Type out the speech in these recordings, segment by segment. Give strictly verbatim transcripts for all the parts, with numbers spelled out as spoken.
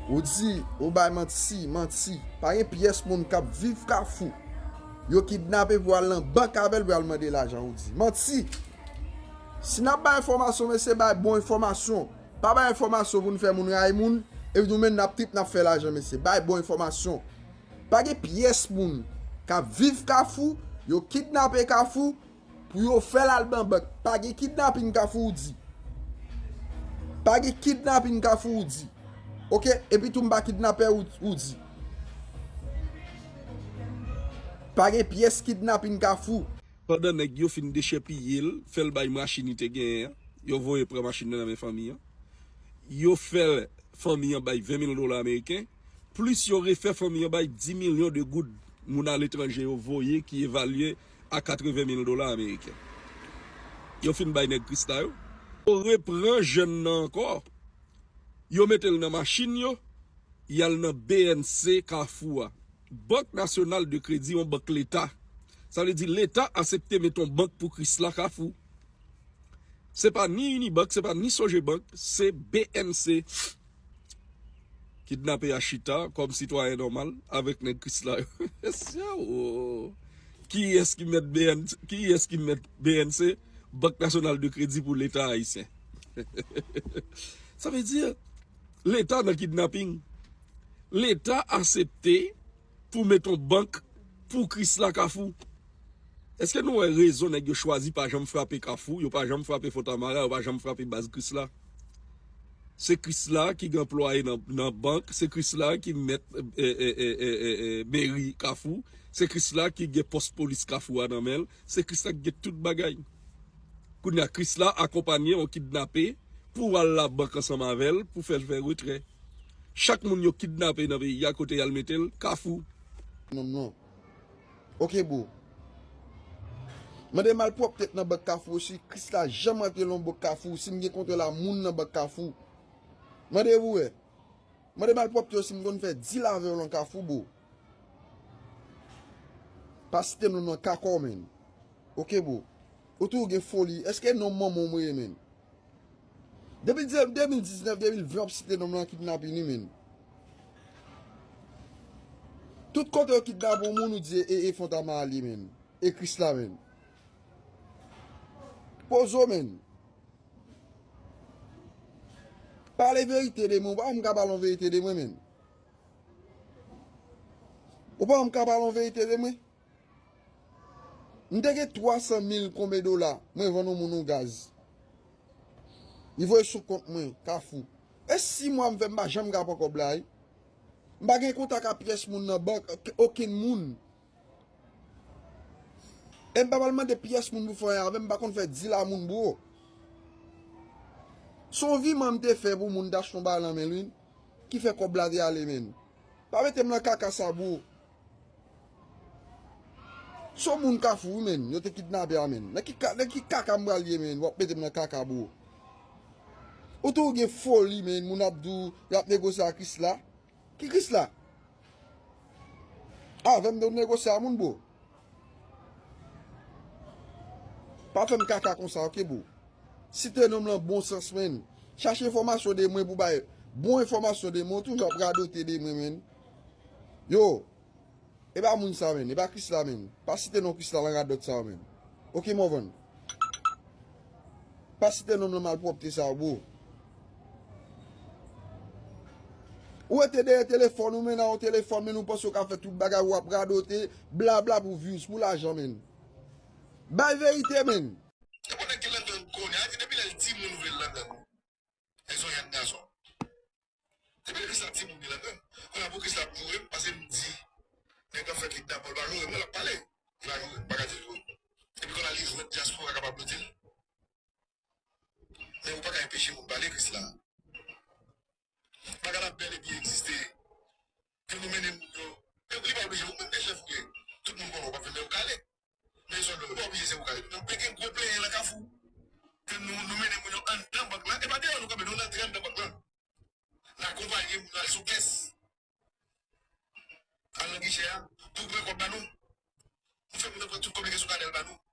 Ou di, ou bay manti, manti. Pa gen pyès moun k ap viv Kafou. Yo kidnape pou al nan bank avè l pou al mande lajan, ou di. Manti! Si n ap bay enfòmasyon, mesye, bay bon enfòmasyon. Pa bay enfòmasyon pou n fè moun rayi moun, epi nou menm n ap trip, n ap fè lajan, mesye. Bay bon enfòmasyon. Pa gen pyès moun k ap viv Kafou, yo kidnape Kafou, pou yo fè l al nan bank. Pa gen kidnapin Kafou, ou di. Pa gen kidnapin Kafou, ou di. Oke, epi tou m pa kidnapè, ou, ou di. Pa gen pyès kidnapin Kafou. Pandan nèg yo fin dechèpiye l, fè l bay machin li te genyen an, yo voye pran machin nan nan men fanmi an. Yo fè fanmi an bay ven mil dola ameriken, plis yo refè fanmi an bay dis milyon de goud moun aletranje yo voye ki evalye a katreven mil dola ameriken. Yo fin bay nèg Krisla yo. Yo repran jèn nan ankò. Yo mete l nan machin yo, y al nan B N C Kafou a. Bank Nasyonal de Kredi, yon bank leta. Sa vle di leta asepte mete yon bank pou Krisla Kafou. Se pa ni Unibank, se pa ni Sogebank, se B N C. Kidnape a chita kòm sitwayen nòmal avèk nèg Krisla yo. Kiyès ki mèt B N C, kiyès ki mèt B N C, Bank Nasyonal de Kredi pou Leta Ayisyen? Sa vle di, Leta nan kidnaping. Leta asepte pou met yon bank pou Krisla Kafou. Èske nou wè rezon nèg yo chwazi pa janm frape Kafou, yo pa janm frape Fontamara, yo pa janm frape baz Krisla? Se Krisla ki gen anplwaye nan, nan bank, se Krisla ki mèt, e, e, meri Kafou, se Krisla ki gen pòs polis Kafou a nan men l, se Krisla ki gen tout bagay. Kounye a, Krisla akonpanye yon kidnape pou al labank ansanm avè l pou fè l fè retrè. Chak moun yo kidnape nan peyi a, kote y al mete l? Kafou. Nonm non. Oke, bro. Mande malpwòpte nan bank Kafou osi. Krisla janm rantre nan bank Kafou. Si m gen kontwòl a moun nan bank Kafou. Mande pou wè. Mande malpwòpte yo si m konn fè dil avè yo nan Kafou, bro. Pa site non nan Kakò, menn. Oke, bro. Ou tou gen foli. Èske non manman w mwen ye, menn? Depi de-, de mil diznèf, de mil ven, w ap site nonm lan kidnapin wi, menn. Tout kote yo kidnape yon moun, ou di e, e Fontamara li ye, menn. E Krisla, menn. Poze w, menn. Pale verite de mwen. Ou pa janm ka pale yon verite de mwen, menn. Ou pa janm ka pale yon verite de mwen. M te gen twa san mil konbyen dola, mwen vann yon moun yon gaz. Li voye sou kont mwen, Kafou. E sis mwa m fè, m pa janm ka pran kòb la, wi. M pa gen kontak ak pyès moun nan bank, okenn moun. E m pa pral mande pyès moun pou fè anyen avè m, m pa konn fè dil a moun, bro. Se yon viman m te fè pou moun, t achte yon bagay nan men l, wi, ki fè kòb la te ale, menn. Pa mete m nan kaka sa, bro. Se yon moun Kafou, wi, menn, yo te kidnape a, menn. Nan ki ka-, nan ki kaka m pral ye, menn? W ap mete m nan kaka, bro. Ou tou gen foli, menn, moun ap di w y ap negosye ak Krisla. Ki Krisla? Avè m de w negosye a moun, bro. Pa fè m kaka konsa, oke, bro? Site non m lan bon sans, menn. Chache enfòmasyon de mwen pou bay bon enfòmasyon de mwen, ou toujou ap radote de mwen, menn. Yo, e pa moun sa, menn. E pa Krisla, menn. Pa site non Krisla lan radòt sa yo, menn. Oke, Morvan? Pa site non m lan malpwòpte sa yo, bro. Ou rete dèyè telefòn ou, menn, nan yon telefòn, menn, ou panse ou ka fè tout bagay, ou ap radote, blabla pou views, pou lajan, menn. Bay verite, menn. E konnen ki London konnen, a di depi lè l timoun ou vle l London. Èske yon jèn gason? Depi lè Krisla timoun li London. Kounye a pou Krisla ap joure m, paske m di nèg lan fè kidnapè, l pa joure m, l ap pale. Li pa joure m, m pa ka di l joure m. Epi kounye a li jwenn dyaspora kapab di l. Men ou pa ka enpeche moun pale, Krisla. Bagay la bèl e byen egziste. Ke nou mennen moun yo. Men li pa oblije, ou menm ke chèf ou ye. Tout moun konnen ou p ap fè, men ou kale. Men zòn yo, ou pa oblije se ou kale. Men gen gwo plenyen lan Kafou. Ke nou, nou mennen moun yo anndan bank lan. E pa deyò nou kanpe, nou rantre anndan bank lan. N akonpaye moun yo al sou kès. Al nan gichè a, pou pran kòb ba nou. Nou fè moun nan pran tout kòb li gen sou kanèl ba nou.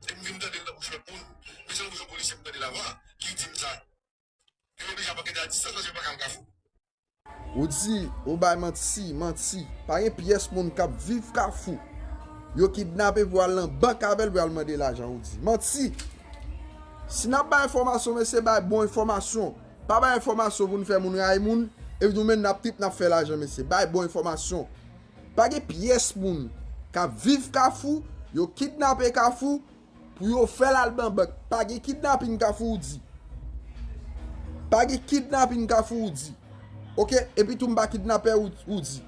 E m vin tande l nan bouch lòt moun. Men se nan bouch yon polisye m tande l avan, ki di m sa. San manti yo pa ka al Kafou. Ou di, ou bay manti, manti. Pa gen pyès moun k ap viv Kafou. Yo kidnape pou al nan bank avè l pou al mande lajan, ou di. Manti! Si n ap bay enfòmasyon, mesye, bay bon enfòmasyon. Pa bay enfòmasyon pou n fè moun rayi moun, epi nou menm n ap trip, n ap fè lajan, mesye. Bay bon enfòmasyon. Pa gen pyès moun k ap viv Kafou, yo kidnape Kafou, pou yo fè l al nan bank. Pa gen kidnapin Kafou, ou di. Pa gen kidnapin Kafou, ou di. Oke, epi tou m pa kidnapè, ou, ou di.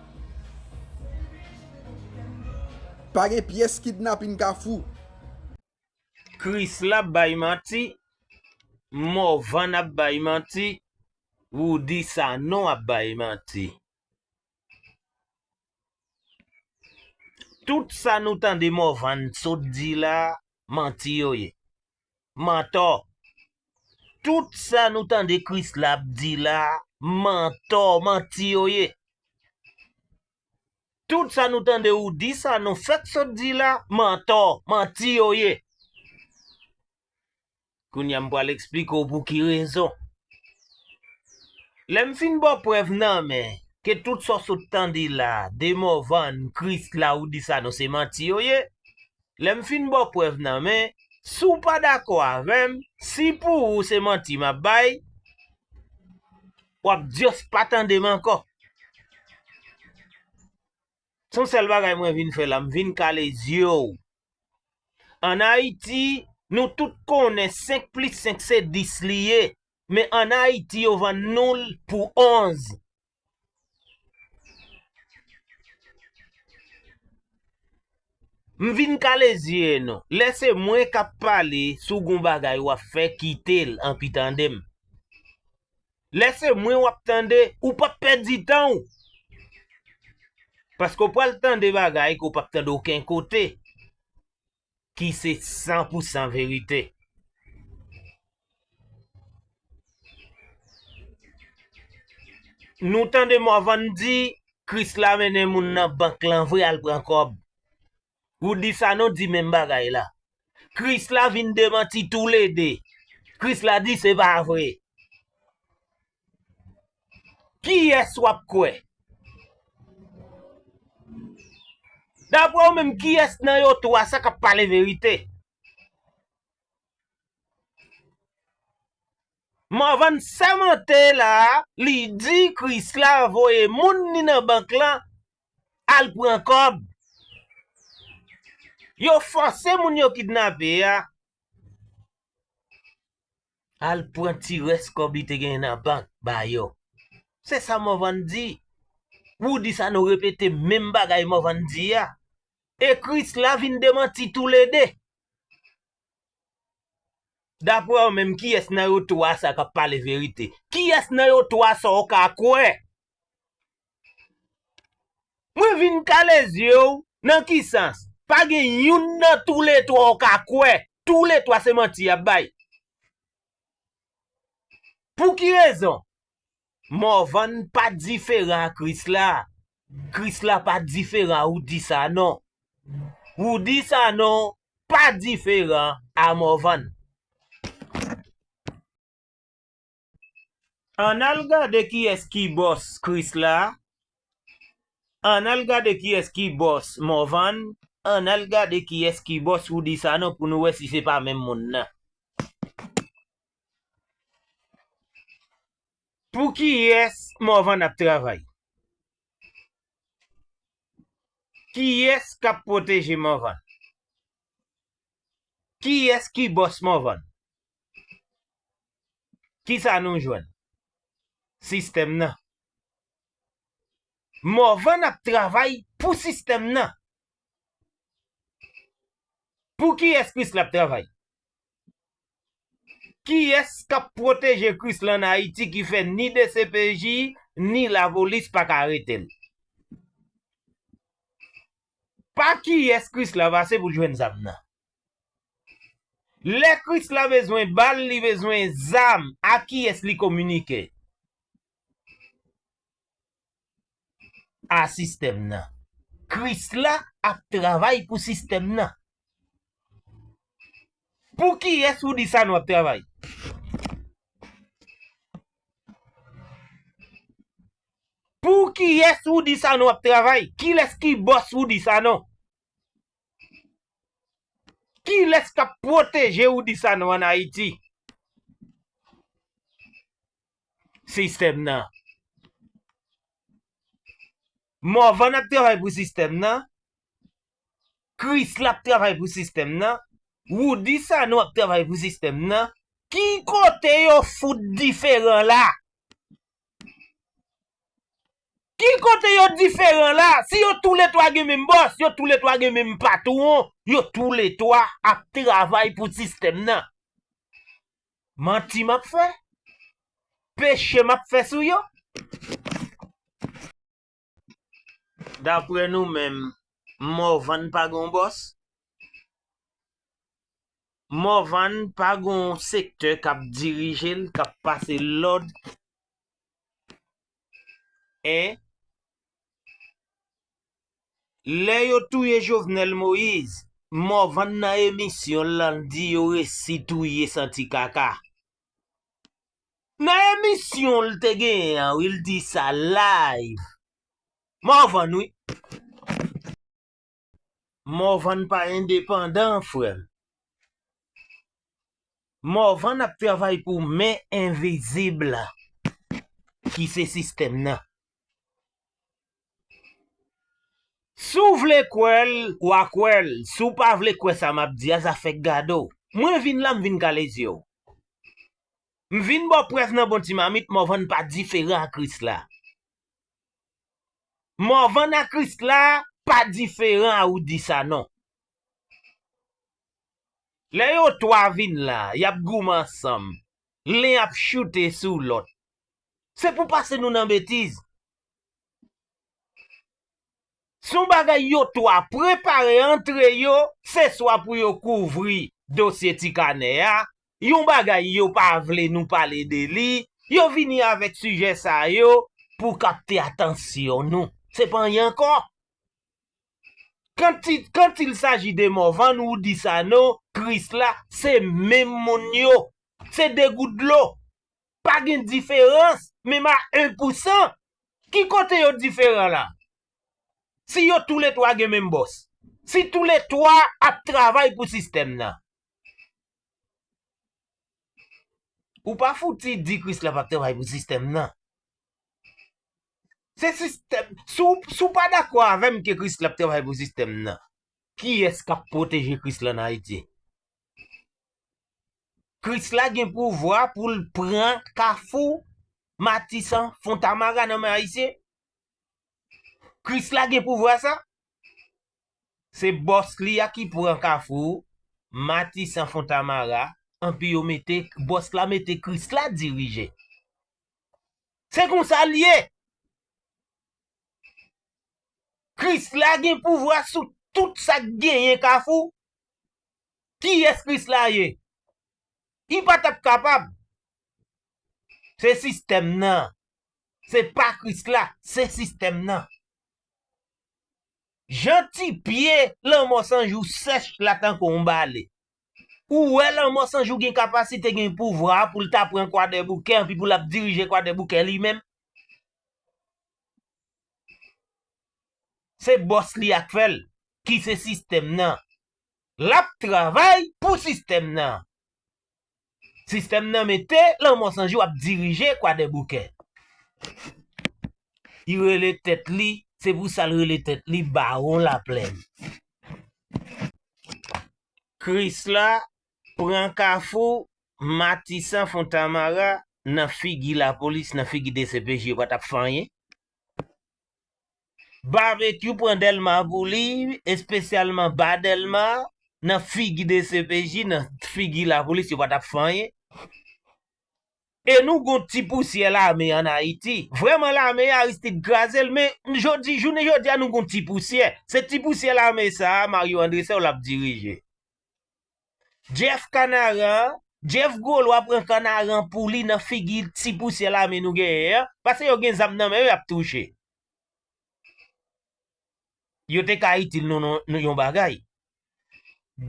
Pa gen pyès kidnapin Kafou. Krisla ap bay manti, Morvan ap bay manti, Roody Sanon ap bay manti. Tout sa nou tande Morvan sot di la, manti yo ye. Mantò. Tout sa nou tande Krisla ap di la, mantò, manti yo ye. Tout sa nou tande Roody Sanon fèk sot di la, mantò, manti yo ye. Kounye a m pral eksplike w pou ki rezon. Lè m fin ba w prèv nan men ke tout sa w sot tande la, de Morvan, Krisla, Roody Sanon, se manti yo ye. Lè m fin ba w prèv nan men, si w pa dakò avè m, si pou ou se manti m ap bay, w ap just pa tande m ankò. Se yon sèl bagay mwen vin fè la, m vin kale zye w. Ann Ayiti, nou tout konnen senk plis senk se dis li ye, men ann Ayiti yo vann nou l pou onz. M vin kale zye nou. Lè se mwen k ap pale, si w gon bagay w ap fè, kite l, anpi tande m. Lè se mwen w ap tande, ou p ap pèdi tan w. Paske w pral tande bagay ke w p ap tande okenn kote, ki se san pou san verite. Nou tande Morvan di, Krisla mennen moun nan bank lan vre al pran kòb. Roody Sanon di menm bagay la. Krisla vin demanti toulede. Krisla di se pa vre. Kiyès w ap kwè? Daprè w menm, kiyès nan yo twa sa k ap pale verite? Morvan sèmante la, li di Krisla voye moun li nan bank lan al pran kòb. Yo fòse moun yo kidnape a al pran ti rès kòb li te genyen nan bank ba yo. Se sa Morvan di. Roody Sanon repete menm bagay Morvan di a. E Krisla vin demanti toulede. Daprè w menm, kiyès nan yo twa sa k ap pale verite? Kiyès nan yo twa sa w ka kwè? Mwen vin kale zye w, nan ki sans? Pa gen youn nan toule twa w ka kwè. Toule twa se manti y ap bay. Pou ki rezon? Morvan pa diferan a Krisla. Krisla pa diferan a Roody Sanon. Roody Sanon pa diferan a Morvan. Ann al gade kiyès ki bòs Krisla. Ann al gade kiyès ki bòs Morvan. Ann al gade kiyès ki bòs Roody Sanon pou nou wè si se pa menm moun nan. Pou kiyès Morvan ap travay? Kiyès k ap pwoteje Morvan? Kiyès ki bòs Morvan? Kisa nou jwenn? Sistèm nan. Morvan ap travay pou sistèm nan. Pou kiyès Krisla ap travay? Kiyès k ap pwoteje Krisla ann Ayiti ki fè ni D C P J, ni lapolis pa ka arete l? Pa kiyès Krisla pase pou l jwenn zam nan? Lè Krisla bezwen bal, li bezwen zam, a kiyès li kominike? A sistèm nan. Krisla ap travay pou sistèm nan. Pou kiyès Roody Sanon ap travay? kiyès Rudy Sanon ap travay? Kilès ki bòs Rudy Sanon? Kilès k ap pwoteje Rudy Sanon ann Ayiti? Sistèm nan. Morvan ap travay pou sistèm nan. Krisla ap travay pou sistèm nan. Rudy Sanon ap travay pou sistèm nan. Ki kote yo fout diferan la? Ki kote yo diferan la? Si yo toulètwa gen menm bòs, yo toulètwa gen menm patwon, yo toulètwa ap travay pou sistèm nan. Manti m ap fè? Peche m ap fè sou yo? Daprè nou menm, Morvan pa gon bòs? Morvan pa gon sektè k ap dirije l, k ap pase l lòd? En? Lè yo touye Jovenel Moïse, Morvan nan emisyon l lan di yo resi touye santi kaka. Nan emisyon l te genyen an, wi, l di sa live. Morvan, wi. Morvan pa endepandan, frè m. Morvan ap travay pou men envizib la, ki se sistèm nan. Si w vle kwè l, w a kwè l. Si w pa vle kwè sa m ap di a, zafè k gade w. Mwen vin la, m vin kale zye w. M vin ba w prèv nan bon ti mamit, Morvan pa diferan a Krisla. Morvan a Krisla pa diferan a Rudy Sanon. Lè yo twa vin la, y ap goumen ansanm. Len ap choute sou lòt. Se pou pase nou nan betiz. Se yon bagay yo twa prepare antre yo, se swa pou yo kouvri dosye Ti Kanè a, yon bagay yo pa vle nou pale de li, yo vini avèk sijè sa yo pou kapte atansyon nou. Se pa anyen ankò. Quand il, quand il s'agit de Morvan, Rudy Sanon, Krisla, se menm moun yo. Se de gout dlo. Pa gen diferans, menm a en pou san. Ki kote yo diferan la? Si yo toulètwa gen menm bòs, si toulètwa ap travay pou sistèm nan, ou pa fouti di Krisla p ap travay pou sistèm nan. Se sistèm, si w, si w pa dakò avè m ke Krisla ap travay pou sistèm nan, kiyès k ap pwoteje Krisla ann Ayiti? Krisla gen pouvwa pou l pran Kafou, Matisan, Fontamara nan men Ayisyen? Krisla gen pouvwa sa? Se bòs li a ki pran Kafou, Matisan, Fontamara, anpi yo mete, bòs la mete Krisla dirije. Se konsa l ye. Krisla gen pouvwa sou tout sa k genyen Kafou. Kiyès Krisla ye? Li pa t ap kapab. Se sistèm nan. Se pa Krisla, se sistèm nan. Jan ti pye Lanmò San Jou sèch la tankou yon bale. Ou wè Lanmò San Jou gen kapasite, gen pouvwa pou l ta pran Kwadèboukè, anpi pou l ap dirije Kwadèboukè li menm? Se bòs li a k fè l, ki se sistèm nan. L ap travay pou sistèm nan. Sistèm nan mete Lanmò San Jou ap dirije Kwadèboukè. Li rele tèt li, se pou sa l rele tèt li Bawon Laplèn. Krisla pran Kafou, Matisan, Fontamara, nan figi lapolis, nan figi D C P J, yo pa t ap fè anyen. Babekyou pran Dèlma pou li, espesyalman ba Dèlma, nan figi D C P J, nan figi lapolis, yo pa t ap fè anyen. E nou gon ti pousyè lame ann Ayiti. Vrèman, lame a, Aristide kraze l, men jodi, jounen jodi a, nou gon ti pousyè. Se ti pousyè lame sa a, Mario André Sèl ap dirije. Jeff Kanaran, Jeff Gwolwa pran Kanaran pou li nan figi ti pousyè lame nou genyen an, paske yo gen zam nan men yo, y ap touche. Yo te ka itil nou, nou, nou yon bagay.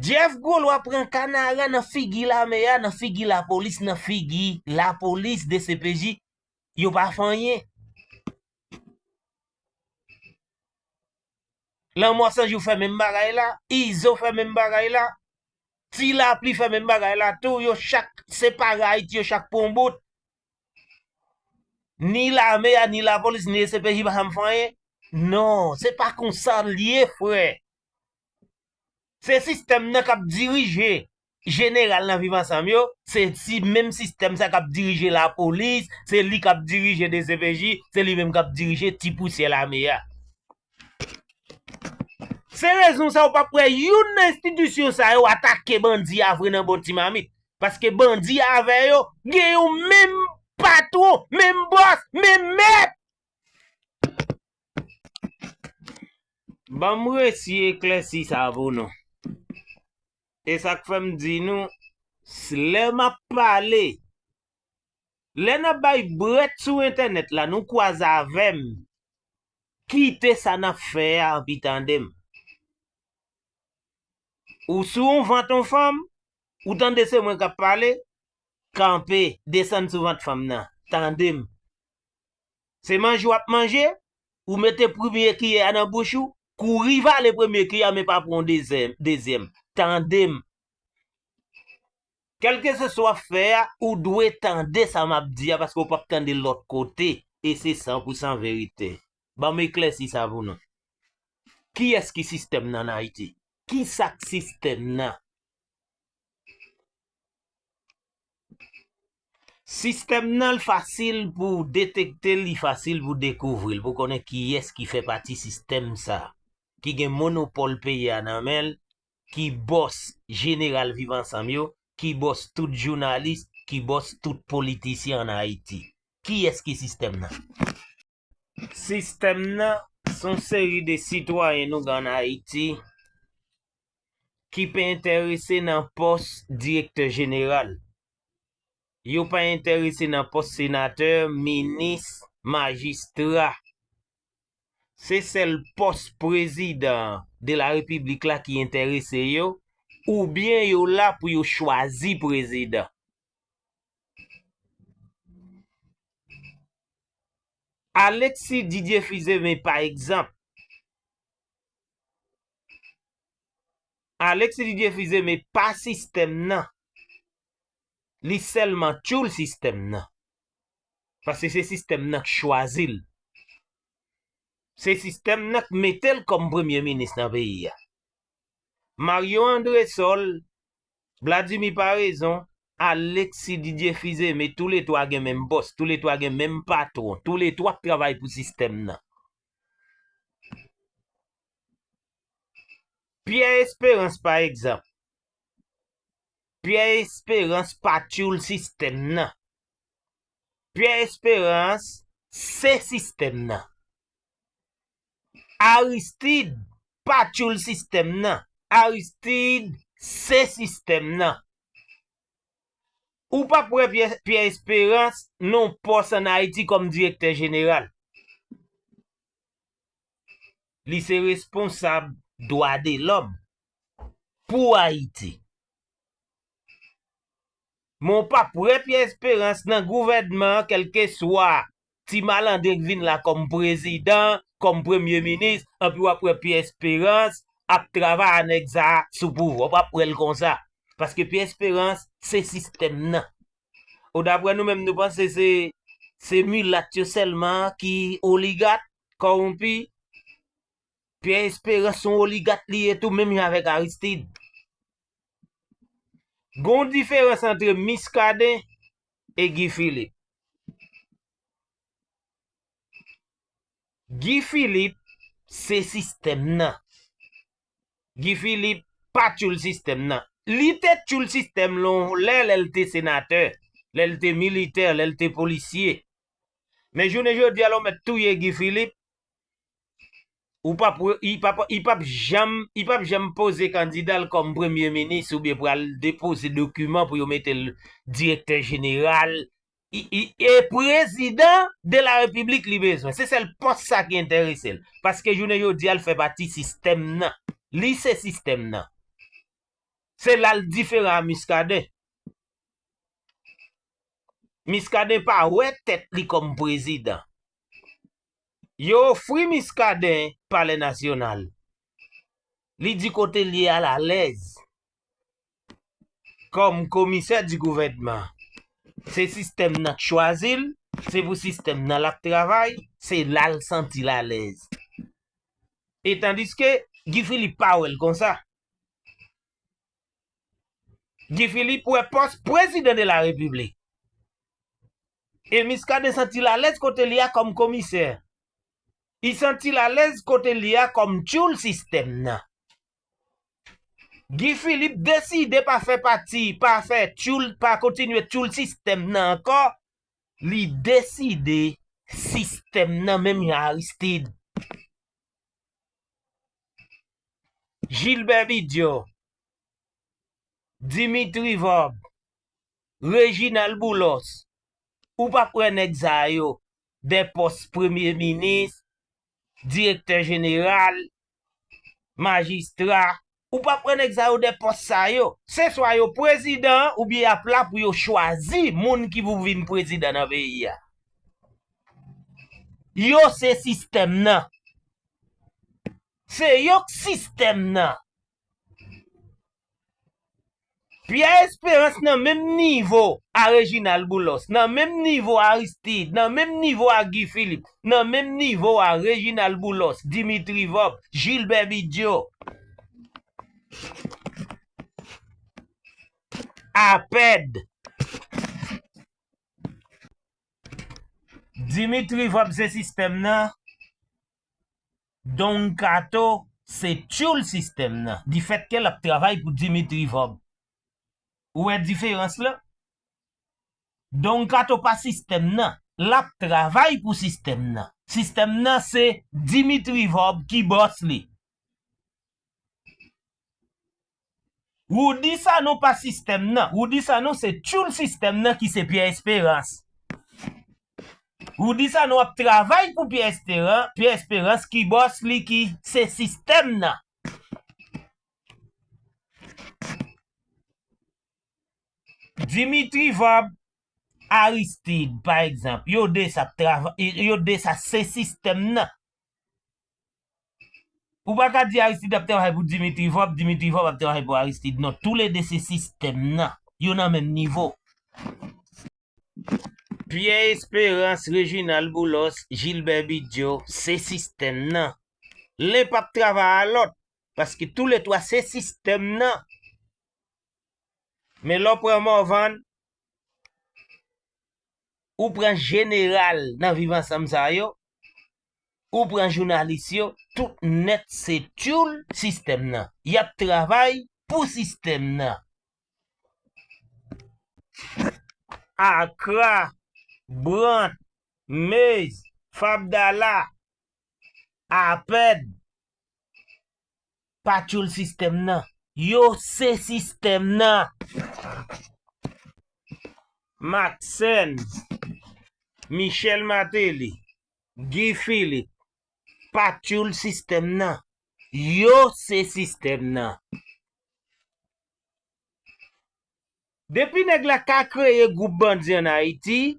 Jeff Gwolwa pran Kanaran nan figi lame a, nan figi lapolis, nan figi lapolis, D C P J, yo pa fè anyen. Lanmò Sanjou fè menm bagay la, Izo fè menm bagay la, Ti Lapli fè menm bagay la tou, yo chak separe Ayiti, yo chak pran yon bout. Ni lame a, ni lapolis, ni D C P J pa janm fè anyen. Non, se pa konsa l ye, frè. Se sistèm nan k ap dirije jeneral nan Viv Ansanm yo, se si menm sistèm sa k ap dirije lapolis, se li k ap dirije D C P J, se li menm k ap dirije ti pousyè lame a. Se rezon sa ou p ap wè youn nan enstitisyon sa yo atake bandi a vre nan bò ti mamit. Paske bandi a avè yo gen yon menm patwon, menm bòs, menm mèt. Ban m resi eklèsi sa pou nou. E sa k fè m di nou, s- lè m ap pale, lè n ap bay brèt sou entènèt la, nou kwaze avè m, kite sa n ap fè a, anpi tande m. Ou sou yon vant yon fanm, ou tande se mwen k ap pale, kanpe, desann sou vant fanm nan, tande m. Se manje w ap manje, ou mete premye kiyè a nan bouch ou, kouri vale premye kiyè a, men pa pran yon dezyèm, dezyèm. Tande m. Kèlkeswa w ap fè a, ou dwe tande sa m ap di a, paske w p ap tande lòt kote, e se san pou san verite. Ban m eklèsi sa pou nou. Kiyès ki sistèm nan ann Ayiti? Ki sa k sistèm nan? Sistèm nan, l fasil pou w detekte l, li fasil pou w dekouvri l, pou w konnen kiyès ki fè pati sistèm sa a, ki gen monopòl peyi a nan men l, ki bòs jeneral Viv Ansanm yo, ki bòs tout jounalis, ki bòs tout politisyen ann Ayiti. Kiyès ki sistèm nan? Sistèm nan, se yon seri de sitwayen nou gen ann Ayiti ki pa enterese nan pòs direktè jeneral. Yo pa enterese nan pòs senatè, minis, majistra. Se sèl pòs prezidan de la repiblik la ki enterese yo, oubyen yo la pou yo chwazi prezidan. Alexis Didier Fils-Aimé, pa egzanp, Alexis Didier Fils-Aimé pa sistèm nan. Li sèlman tchoul sistèm nan. Paske se sistèm nan k chwazi l. Se sistèm nan k mete l kòm premye minis nan peyi a. Mario Andrésol, Vladimir Paraison, Alexis Didier Fils-Aimé, toulètwa gen menm bòs, toulètwa gen menm patwon, toulètwa ap travay pou sistèm nan. Pierre Espérance, pa egzanp. Pierre Espérance pa tchoul sistèm nan. Pierre Espérance se sistèm nan. Aristide pa tchoul sistèm nan. Aristide se sistèm nan. Ou p ap wè Pierre, Pierre Espérance nan yon pòs ann Ayiti kòm direktè jeneral. Li se responsab dwa de lòm pou Ayiti. Men w p ap wè Pierre Espérance nan gouvènman an, kèlkeswa ti malandren k vin la kòm prezidan, kòm premye minis, anpi w ap wè Pierre Espérance ap travay a nèg sa a sou pouvwa. W p ap wè l konsa. Paske Pierre Espérance se sistèm nan. O, daprè nou menm, nou panse se, se milat yo sèlman ki oligat, kòwonpi? Pierre Espérance se yon oligat li ye tou, menm jan avèk Aristide. Gon diferans antre Muscadin e Guy Philippe. Guy Philippe se sistèm nan. Guy Philippe pa tchoul sistèm nan. Li te tchoul sistèm lan yon lè, lè l te senatè, lè l te militè, lè l te polisye. Men jounen jodi a, lè w mèt touye Guy Philippe, ou p ap, li p ap, li p ap janm, li p ap janm poze kandida l kòm premye minis oubyen pral depoze dokiman pou yo mete l direktè jeneral, i, i, e prezidan de la repiblik li bezwen. Se sèl pòs sa ki enterese l. Paske jounen jodi a, l fè pati sistèm nan. Li se sistèm nan. Se la l diferan a Muscadin. Muscadin pa wè tèt li kòm prezidan. Yo ofri Muscadin Palè Nasyonal. Li di kote l ye a l alèz. Kòm komisè di gouvènman, se sistèm nan k chwazi l, se pou sistèm nan l ap travay, se la l santi l alèz. E tandiske Guy Philippe pa wè l konsa. Guy Philippe wè pòs prezidan de la repiblik. E Muscadin santi l alèz kote li a kòm komisè. Li santi l alèz kote li a kòm tchoul sistèm nan. Guy Philippe deside pa fè pati, pa fè tchoul, pa kontinye tchoul sistèm nan ankò. Li deside sistèm nan menm jan Aristide. Gilbert Bidjo, Dimitri Vorbe, Reginald Boulos, ou p ap wè nèg sa yo dè pòs premye minis, direktè jeneral, majistra, ou p ap wè nèg sa yo dè pòs sa yo. Se swa yo prezidan oubyen y ap la pou yo chwazi moun ki pou vin prezidan nan peyi a. Yo se sistèm nan. Se yo k sistèm nan. Pierre Espérance nan menm nivo a Reginald Boulos, nan menm nivo a Aristide, nan menm nivo a Guy Philippe, nan menm nivo a Reginald Boulos, Dimitri Vorbe, Gilbert Bidjo. Apèd. Dimitri Vorbe se sistèm nan. Don Kato se tchoul sistèm nan. Difèt ke l ap travay pou Dimitri Vorbe. Ou wè diferans lan? Don Kato pa sistèm nan. L ap travay pou sistèm nan. Sistèm nan se Dimitri Vorbe ki bòs li. Roudy Sanon pa sistèm nan. Roudy Sanon se tchoul sistèm nan ki se Pierre Espérance. Roudy Sanon ap travay pou Pierre Espérance, Pierre Espérance ki bòs li ki se sistèm nan. Dimitri Vorbe, Aristide, pa egzanp, yo de sa ap travay, yo de sa se sistèm nan. Ou pa ka di Aristide ap travay pou Dimitri Vorbe, Dimitri Vorbe ap travay pou Aristide. Non, toulede se sistèm nan. Yo nan menm nivo. Pierre Espérance, Reginald Boulos, Gilbert Bidjo, se sistèm nan. Len p ap travay a lòt, paske toule twa se sistèm nan. Men lè w pran Morvan, ou pran jeneral nan Viv Ansanm sa yo, ou pran jounalis yo, tout nèt se tchoul sistèm nan. Y ap travay pou sistèm nan. Akra, Brandt, Mays, Fabdala, Apèd, pa tchoul sistèm nan. Yo se sistèm nan. Maxène, Michel Martelly, Guy Philippe, pa tchoul sistèm nan. Yo se sistèm nan. Depi nèg la ka kreye gwoup bandi ann Ayiti,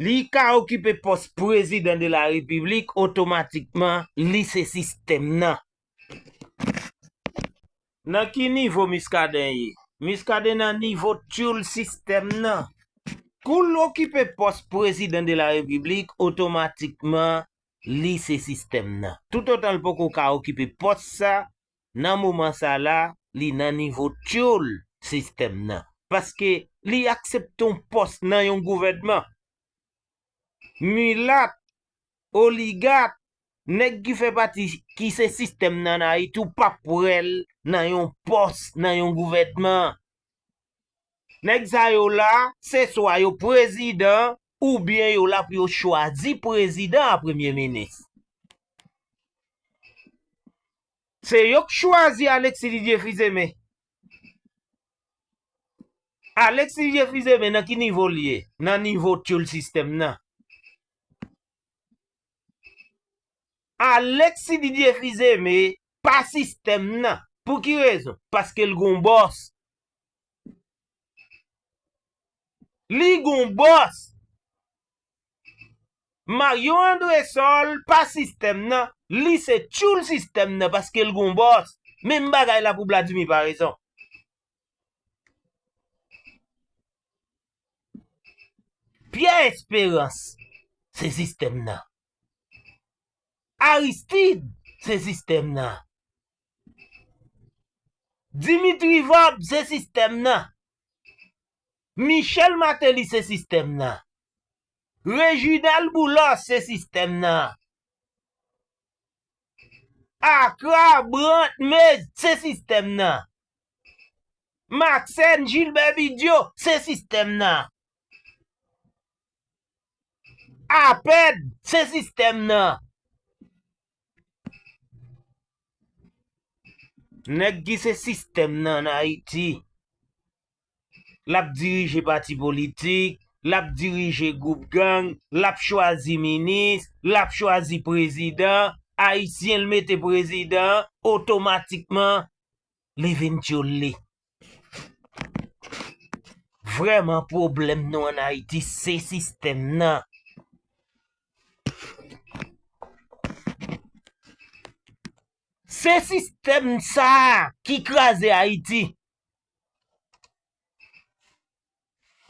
li ka okipe pòs prezidan de la repiblik, otomatikman, li se sistèm nan. Nan ki nivo Muscadin ye? Muscadin nan nivo tchoul sistèm nan. Kou l okipe pòs prezidan de la repiblik, otomatikman, li se sistèm nan. Toutotan l poko ka okipe pòs sa, nan moman sa la, li nan nivo tchoul sistèm nan. Paske li aksepte yon pòs nan yon gouvènman. Milat, oligak, nèg ki fè pati, ki se sistèm nan Ayiti, ou p ap wè l nan yon pòs, nan yon gouvènman. Nèg sa yo la, se swa yo prezidan, oubyen yo la pou yo chwazi prezidan a premye minis. Se yo k chwazi Alexis Didier Fils-Aimé. Alexis Didier Fils-Aimé nan ki nivo l ye? Nan nivo tchoul sistèm nan. Alexis Didier Fils-Aimé pa sistèm nan. Pou ki rezon? Paske l gon bòs. Li gon bòs. Mario Andrésol pa sistèm nan, li se tchoul sistèm nan paske l gon bòs. Menm bagay la pou Vladimir Paraison. Pierre Espérance, se sistèm nan. Aristide, se sistèm nan. Dimitri Vorbe, se sistèm nan. Michel Martelly, se sistèm nan. Reginald Boulos, se sistèm nan. Accra, Brandt, Mez, se sistèm nan. Maxène, Gilbert Bigio, se sistèm nan. Apèd, se sistèm nan. Nèg ki se sistèm nan ann Ayiti, l ap dirije pati politik, l ap dirije gwoup gang, l ap chwazi minis, l ap chwazi prezidan, ayisyen l mete prezidan, otomatikman, li vin tchoul li. Vrèman, pwoblèm nou ann Ayiti, se sistèm nan. Se sistèm sa a ki kraze Ayiti.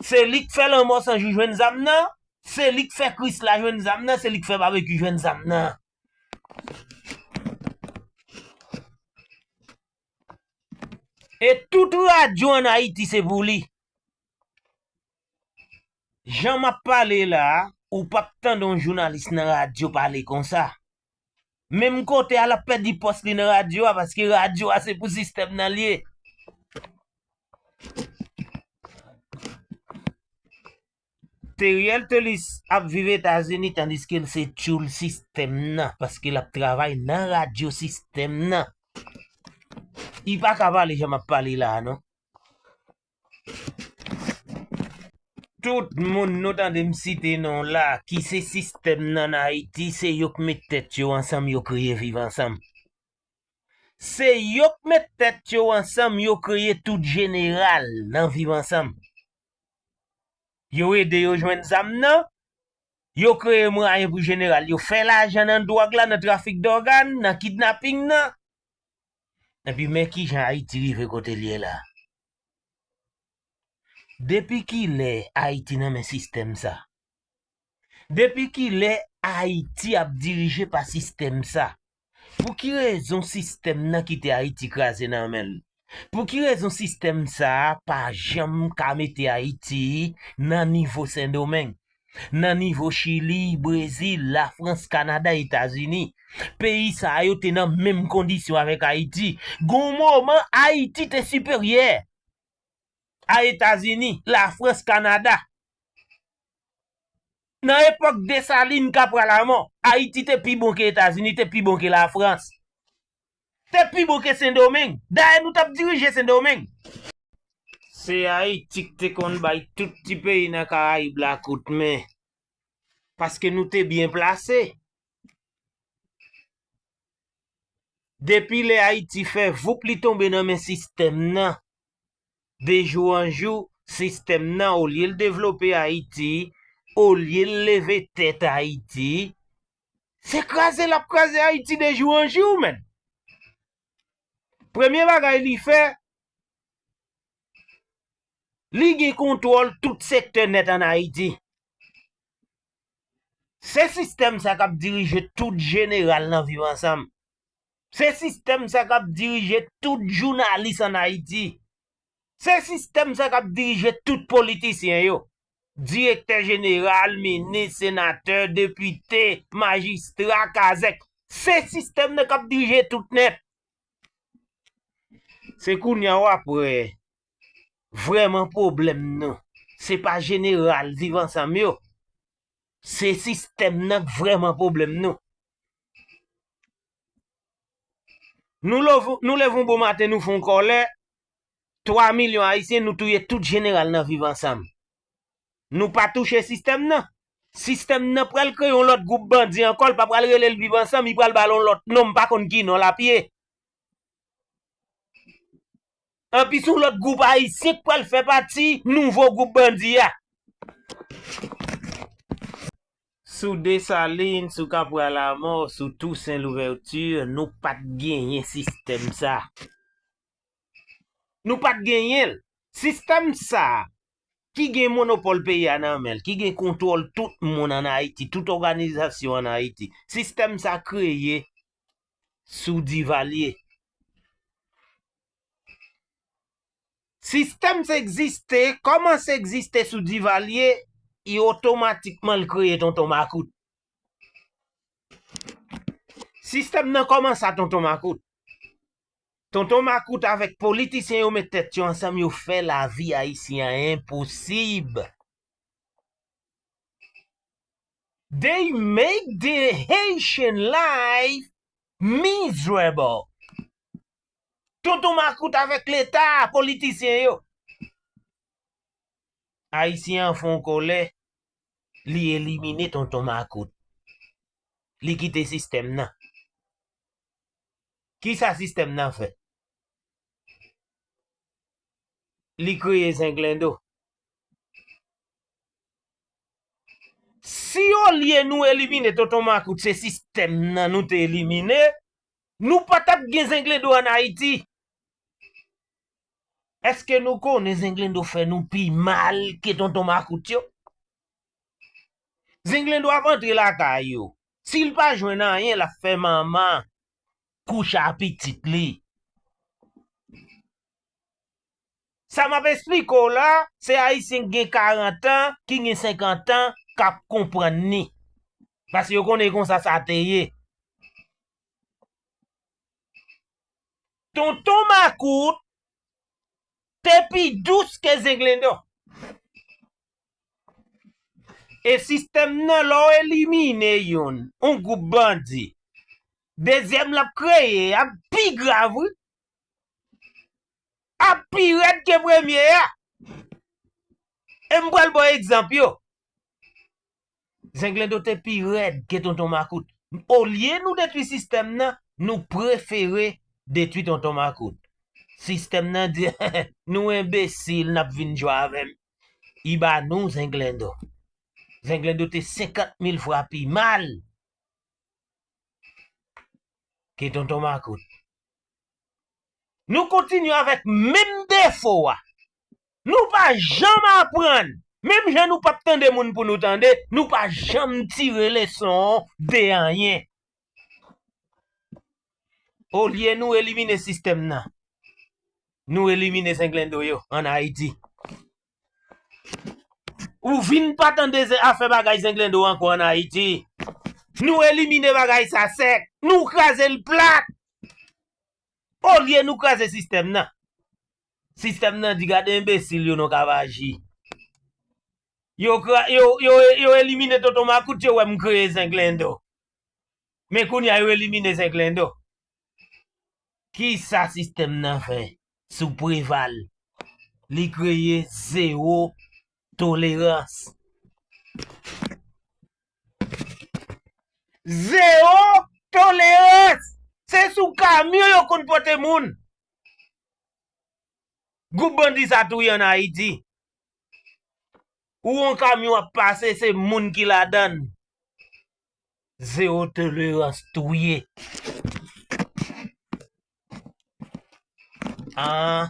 Se li k fè Lanmò San Jou jwenn zam nan, se li k fè Krisla jwenn zam nan, se li k fè Babekyou jwenn zam nan. E tout radyo ann Ayiti se pou li. Jan m ap pale la a, ou p ap tande yon jounalis nan radyo pale konsa. Menm kote a, l ap pèdi pòs li nan radyo a, paske radyo a se pou sistèm nan l ye. Theriel Thelus ap viv Etazini, tandiske l se tchoul sistèm nan, paske l ap travay nan radyo sistèm nan. Li pa ka pale jan m ap pale la a, non. Tout moun nou tande m site non la, ki se sistèm nan ann Ayiti, se yo k met tèt yo ansanm, yo kreye Viv Ansanm. Se yo k met tèt yo ansanm, yo kreye tout jeneral nan Viv Ansanm. Yo ede yo jwenn zam nan, yo kreye mwayen pou jeneral yo fè lajan nan dwòg la, nan trafik dògàn, nan kidnaping nan. Epi men kijan Ayiti rive kote l ye la. Depi kilè Ayiti nan men sistèm sa? Depi kilè Ayiti ap dirije pa sistèm sa? Pou ki rezon sistèm nan kite Ayiti kraze nan men l? Pou ki rezon sistèm sa a pa janm ka mete Ayiti nan nivo Sendomeng, nan nivo Chili, Brezil, Lafrans, Kanada, Etazini? Peyi sa a yo te nan menm kondisyon avèk Ayiti. Gon moman, Ayiti te siperyè a Etazini, Lafrans, Kanada. Nan epòk Desalin, Kapra Lamò, Ayiti te pi bon ke Etazini, te pi bon ke Lafrans. Te pi bon ke Sendomeng. Dayè, nou t ap dirije Sendomeng. Se Ayiti k te konn bay tout ti peyi nan Karayib la kout men. Paske nou te byen plase. Depi lè Ayiti fè voup, li tonbe nan men sistèm nan. De jou an jou, sistèm nan, olye l devlope Ayiti, olye l leve tèt Ayiti, se kraze l ap kraze Ayiti de jou an jou, menn. Premye bagay li fè, li gen kontwòl tout sektè nèt ann Ayiti. Se sistèm sa k ap dirije tout jeneral nan Viv Ansanm. Se sistèm sa k ap dirije tout jounalis ann Ayiti. Se sistèm sa k ap dirije tout politisyen yo. Direktè jeneral, minis, senatè, depite, majistra, kazèk. Se sistèm nan k ap dirije tout nèt. Se kounye a w ap wè vrèman pwoblèm nou. Se pa jeneral Viv Ansanm yo. Se sistèm nan k vrèman pwoblèm nou. Nou leve, nou leve yon bon maten, nou fè yon kòlè, twa milyon Ayisyen, nou touye tout jeneral nan Viv Ansanm. Nou pa touche sistèm nan. Sistèm nan pral kreye yon lòt gwoup bandi ankò, l pa pral rele l Viv Ansanm, li pral ba l yon lòt non, m pa konn ki non l ap ye. Anpi se yon lòt gwoup ayisyen k pral fè pati nouvo gwoup bandi a. Sou Desalin, sou Kapwa Lamò, sou Tousen Louvèti, nou pa t genyen sistèm sa. Nou pa t genyen l. Sistèm sa ki gen monopòl peyi a nan men l, ki gen kontwòl tout moun ann Ayiti, tout òganizasyon ann Ayiti. Sistèm sa kreye sou Divalye. Sistèm sa egziste, kòmanse egziste sou Divalye, e otomatikman l kreye Tonton Makout. Sistèm nan kòmanse a Tonton Makout. Tonton Makout avèk politisyen yo met tèt yo ansanm, yo fè lavi ayisyen an enposib. They make the Haitian life miserable. Tonton Makout avèk Leta, politisyen yo. Ayisyen an fè yon kòlè, li elimine Tonton Makout. Li kite sistèm nan. Kisa sistèm nan fè? Li kreye Zenglendo. Si olye nou elimine Tonton Makout, se sistèm nan nou te elimine, nou pa t ap gen Zenglendo ann Ayiti. Èske nou konnen Zenglendo fè nou pi mal ke Tonton Makout yo? Zenglendo ap antre lakay yo. Si l pa jwenn anyen, l ap fè manman kouche a pitit li. Sa m ap esplike w la, se Ayisyen ki gen karant an, ki gen senkant an, k ap konprann ni. Paske yo konnen konsa sa te ye. Tonton Makout te pi dous ke Zenglendo. E sistèm nan, lè w elimine youn, yon gwoup bandi, dezyèm l ap kreye ap pi grav, wi. Ap pi rèd ke premye a. E m pral ba w egzanp yo. Zenglendo te pi rèd ke Tonton Makout. Olye nou detwi sistèm nan, nou prefere detwi Tonton Makout. Sistèm nan di, nou enbesil, n ap vin jwe avè m. I ba nou Zenglendo. Zenglendo te senkant mil fwa pi mal ke Tonton Makout. Nou kontinye avèk menm defo a. Nou pa janm aprann. Menm jan nou p ap tande moun pou nou tande, nou pa janm tire leson de anyen. Olye nou elimine sistèm nan, nou elimine Zenglendo yo ann Ayiti. Ou vin pa tande ze-, afè bagay Zenglendo ankò ann Ayiti. Nou elimine bagay sa sèk. Nou kraze l plat. Olye nou kraze sistèm nan. Sistèm nan di, gade enbesil yo nou k ap aji. Yo kra-, yo, yo, yo elimine Tonton Makout, yo wè m kreye Zenglendo. Men kounye a yo elimine Zenglendo. Kisa sistèm nan fè sou Preval? Li kreye zewo tolerans. Zewo tolerans! Se sou kamyon yo konn pote moun. Gwoup bandi sa touye ann Ayiti. Ou yon kamyon ap pase, se moun ki ladan l. Zewo tolerans touye. Ah,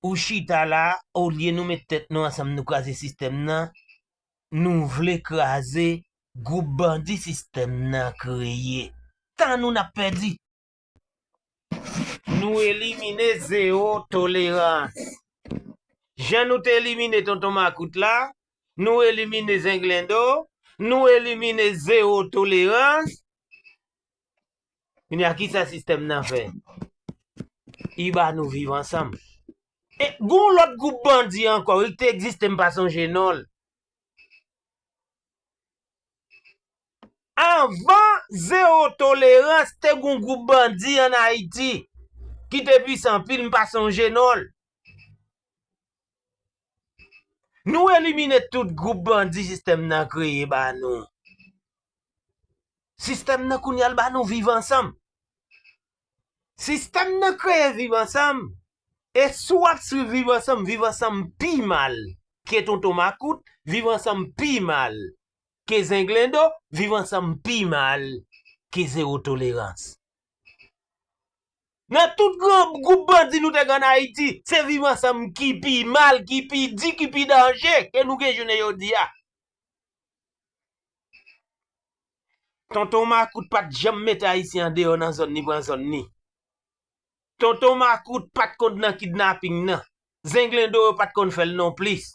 ou chita la, olye nou met tèt nou ansanm, nou kraze sistèm nan, nou vle kraze gwoup bandi sistèm nan kreye. Tan nou n ap pèdi. Nou elimine zewo tolerans. Jan nou te elimine Tonton Makout la, nou elimine Zenglendo, nou elimine zewo tolerans. Kounye a, kisa sistèm nan fè? I ba nou Viv Ansanm. E gon lòt gwoup bandi ankò, wi, ki te egziste, m pa sonje non l. Anvan zewo tolerans, te gon gwoup bandi ann Ayiti ki te pwisan anpil, m pa sonje non l. Nou elimine tout gwoup bandi sistèm nan kreye ba nou. Sistèm nan kounye a l ba nou Viv Ansanm. Sistèm nan kreye Viv Ansanm. E si w ap swiv Viv Ansanm, Viv Ansanm pi mal ke Tonton Makout, Viv Ansanm pi mal. ke Zenglendo, Viv Ansanm pi mal ke Zewo Tolerans. Nan tout gran gwoup bandi nou te gen ann Ayiti, se Viv Ansanm ki pi mal, ki pi di, ki pi danje ke nou gen jounen jodi a. Tonton Makout pa t janm mete Ayisyen andeyò nan zòn ni pran zòn ni. Tonton Makout pa t konn nan kidnaping nan. Zenglendo yo pa t konn fè l nonplis.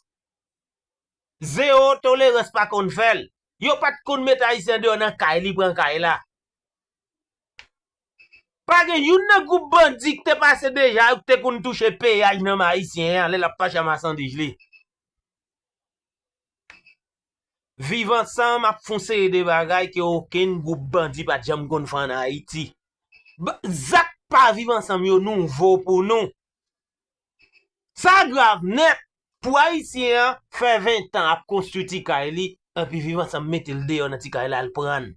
Zewo Tolerans pa konn fè l. Yo pa t konn mete Ayisyen andeyò nan kay li pran kay la. Pa gen youn nan gwoup bandi ki te pase deja yo ki te konn touche peyaj nan men Ayisyen an lè l ap fache a masandij li. Viv Ansanm ap fè yon seri de bagay ke okenn gwoup bandi pa t janm konn fè ann Ayiti. Ba- Zak pa Viv Ansanm yo nouvo pou nou. Sa grav nèt pou Ayisyen an fè ven tan ap konstwi ti kay li, epi Viv Ansanm mete l deyò nan ti kay la, l pran l.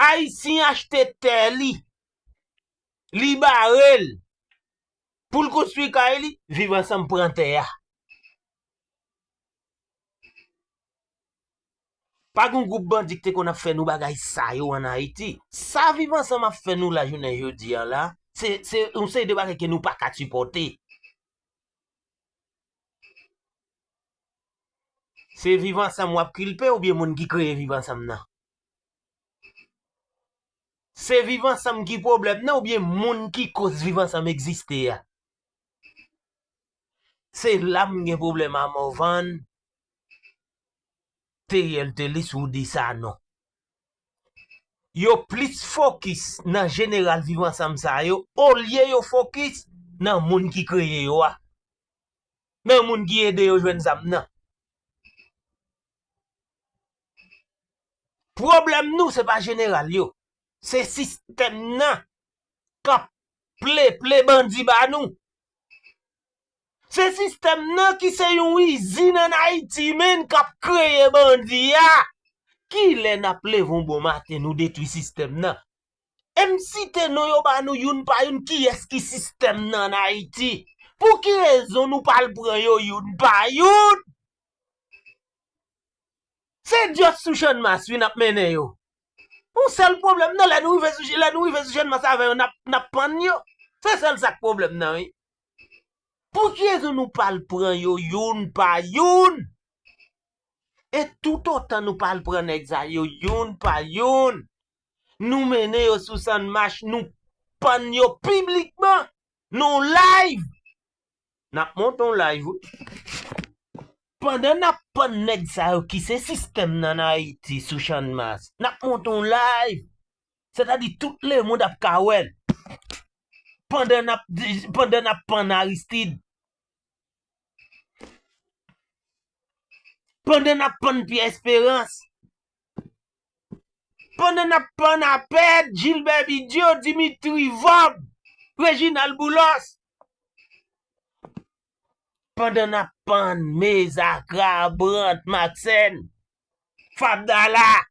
Ayisyen achte tè li, li bare l pou l konstwi kay li, Viv Ansanm pran tè a. Pa gen gwoup bandi ki te konn ap fè nou bagay sa yo ann Ayiti. Sa Viv Ansanm ap fè nou la jounen jodi a la, se, se yon seri de bagay ke nou pa ka sipòte. Se Viv Ansanm w ap kilpe oubyen moun ki kreye Viv Ansanm nan? Se Viv Ansanm ki pwoblèm nan oubyen moun ki koz Viv Ansanm egziste a? Se la m gen pwoblèm a Morvan, Teriel Telis, Roudy Sanon. Yo plis fokis nan jeneral Viv Ansanm sa yo, olye yo fokis nan moun ki kreye yo a, nan moun ki ede yo jwenn zam nan. Pwoblèm nou, se pa jeneral yo. Se sistèm nan k ap pleple bandi ba nou. Se sistèm nan ki se yon izin ann Ayiti, menm k ap kreye bandi a. Kilè n ap leve yon bon maten, nou detwi sistèm nan? E m site non yo ba nou youn pa youn, kiyès ki sistèm nan ann Ayiti? Pou ki rezon nou pa al pran yo youn pa youn? Se dyòt sou Channmas wi n ap mennen yo. Yon sèl pwoblèm nan, lè nou rive sou, lè nou rive sou Channmas avè yo, n ap, n ap pann yo. Se sèl sa k pwoblèm nan wi. Pou ki rezon nou pa al pran yo youn pa youn? E toutotan nou pa al pran nèg sa yo youn pa youn, nou mennen yo sou Channmas, nou pann yo piblikman, nan yon live. N ap monte yon live wi. Pandan n ap pann nèg sa yo ki se sistèm nan ann Ayiti sou Channmas, n ap monte yon live. Sètadi tout lemonn ap ka wè l. Pandan n ap, pandan n ap pann Aristide, pandan n ap pann Pierre Espérance, pandan n ap pann Apèd, Gilbert Bidyo, Dimitri Vorbe, Reginald Boulos, pandan n ap pann Mezakra, Brandt, Maxène, Fabdala.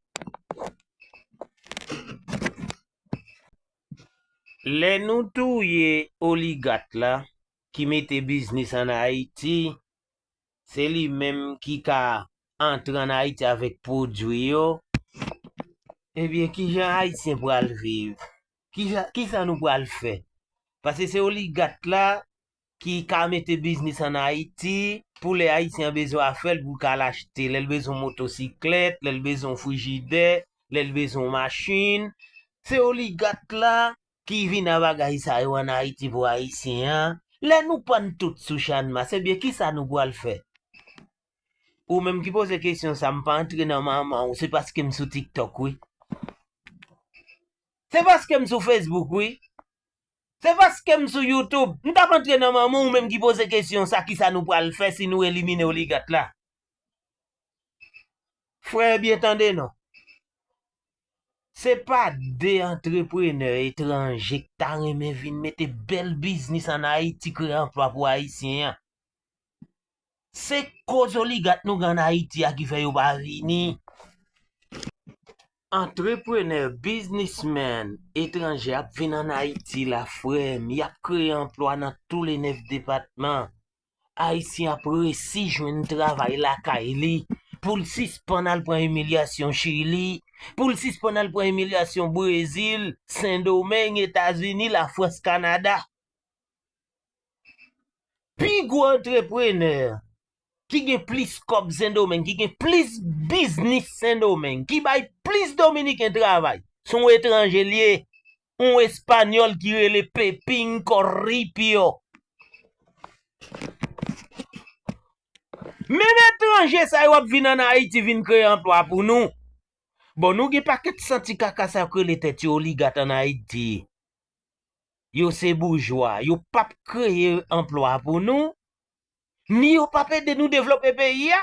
Lè nou touye oligat la ki mete biznis ann Ayiti, se li menm ki ka antre ann Ayiti avèk pwodui yo. Ebyen, kijan Ayisyen pral viv? Kisa, kisa nou pral fè? Paske se oligat la ki ka mete biznis ann Ayiti, pou lè Ayisyen an bezwen afè l, pou l ka al achte, lè l bezwen motosiklèt, lè l bezwen frijidè, lè l bezwen machin. Se oligat la ki vin a bagay sa yo ann Ayiti pou Ayisyen an. Lè nou pann tout sou Channmas, ebyen, kisa nou pral fè? Ou menm ki poze kesyon sa, m pa antre nan manman w, se paske m sou TikTok wi. Se paske m sou Facebook wi. Se paske m sou YouTube. M t ap antre nan manman w, ou menm ki poze kesyon sa, kisa nou pral fè si nou elimine oligat la? Frè, byen tande non. Se pa de antreprenè etranje k ta renmen vin mete bèl biznis ann Ayiti, kreye anplwa pou Ayisyen an. Se koz oligat nou gen ann Ayiti a ki fè yo pa vini. Antreprenè, biznismenn etranje ap vin ann Ayiti la, frè m, y ap kreye anplwa nan tou le nèf depatman. Ayisyen ap resi jwenn travay lakay li. pou l sispann al pran imilyasyon Chili, pou l sispann al pran imilyasyon Brezil, Sendomeng, Etazini, Lafrans, Kanada. Pi gwo antreprenè ki gen plis kòb Sendomeng, ki gen plis biznis Sendomeng, ki bay plis Dominiken travay, se yon etranje l ye, yon Espanyòl ki rele Pepín Corripio. Menm etranje sa yo ap vin ann Ayiti vin kreye anplwa pou nou. Bon, nou gen pakèt santi kaka sa yo k rele tèt yo oligat ann Ayiti. Yo se boujwa, yo p ap kreye anplwa pou nou, ni yo p ap ede nou devlope peyi a.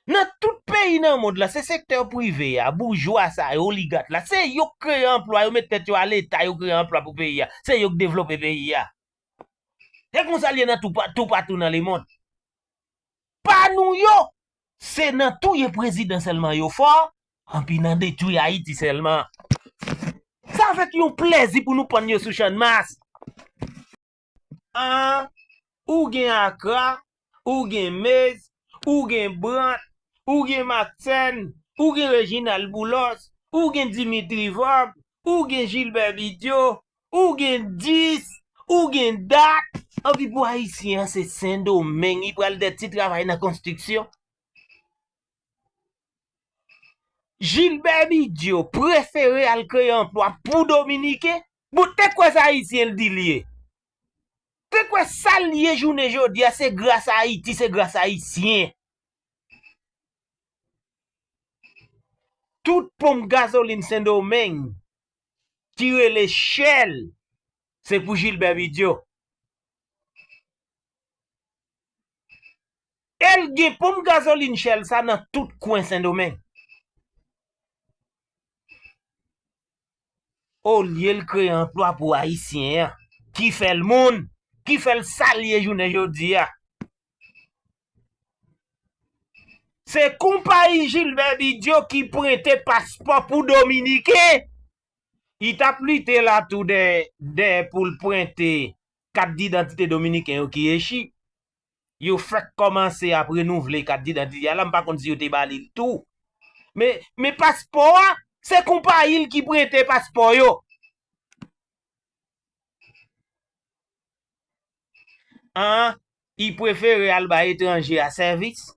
Nan tout peyi nan mond la, se sektè prive a, boujwa sa yo, oligat la, se yo k kreye anplwa, yo met tèt yo a Leta, yo kreye anplwa pou peyi a, se yo k devlope peyi a. Se konsa l ye nan tou, toupatou nan lemonn. Pa nou yo, se nan touye prezidan sèlman yo fò, anpi nan detwi Ayiti sèlman. Sa fèk yon plèzi pou nou pann yo sou Channmas. An, ou gen Akra, ou gen Mez, ou gen Brant, ou gen Maxène, ou gen Reginald Boulos, ou gen Dimitri Vorbe, ou gen Gilbert Bigio, ou gen Dis, ou gen Dat. Anpi pou Ayisyen an, se Sendomeng, li pral dèt ti travay nan konstriksyon. Gilbert Bigio prefere al kreye anplwa pou Dominiken. Bon, te kwè se Ayisyen l di l ye. Te kwè sa l ye jounen jodi a, se gras a Ayiti, se gras Ayisyen. Tout ponp gazolin Sendomeng ki rele Shell, se pou Gilbert Bigio. E l gen ponp gazolin Shell sa nan tout kwen Sendomeng. Olye l kreye anplwa pou Ayisyen an, ki fè l moun, ki fè l sa l ye jounen jodi a. Se konpayi Gilbert Bigio ki prente paspò pou Dominiken. Li t ap lite la tou dèyè, dèyè pou l prente kat didantite Dominiken yo ki echi. Yo fèk kòmanse ap renouvle kat didantite a la, m pa konn si yo te ba li l tou. Men, men paspò a, se konpayi l ki prente paspò yo. An, li prefere al bay etranje a sèvis.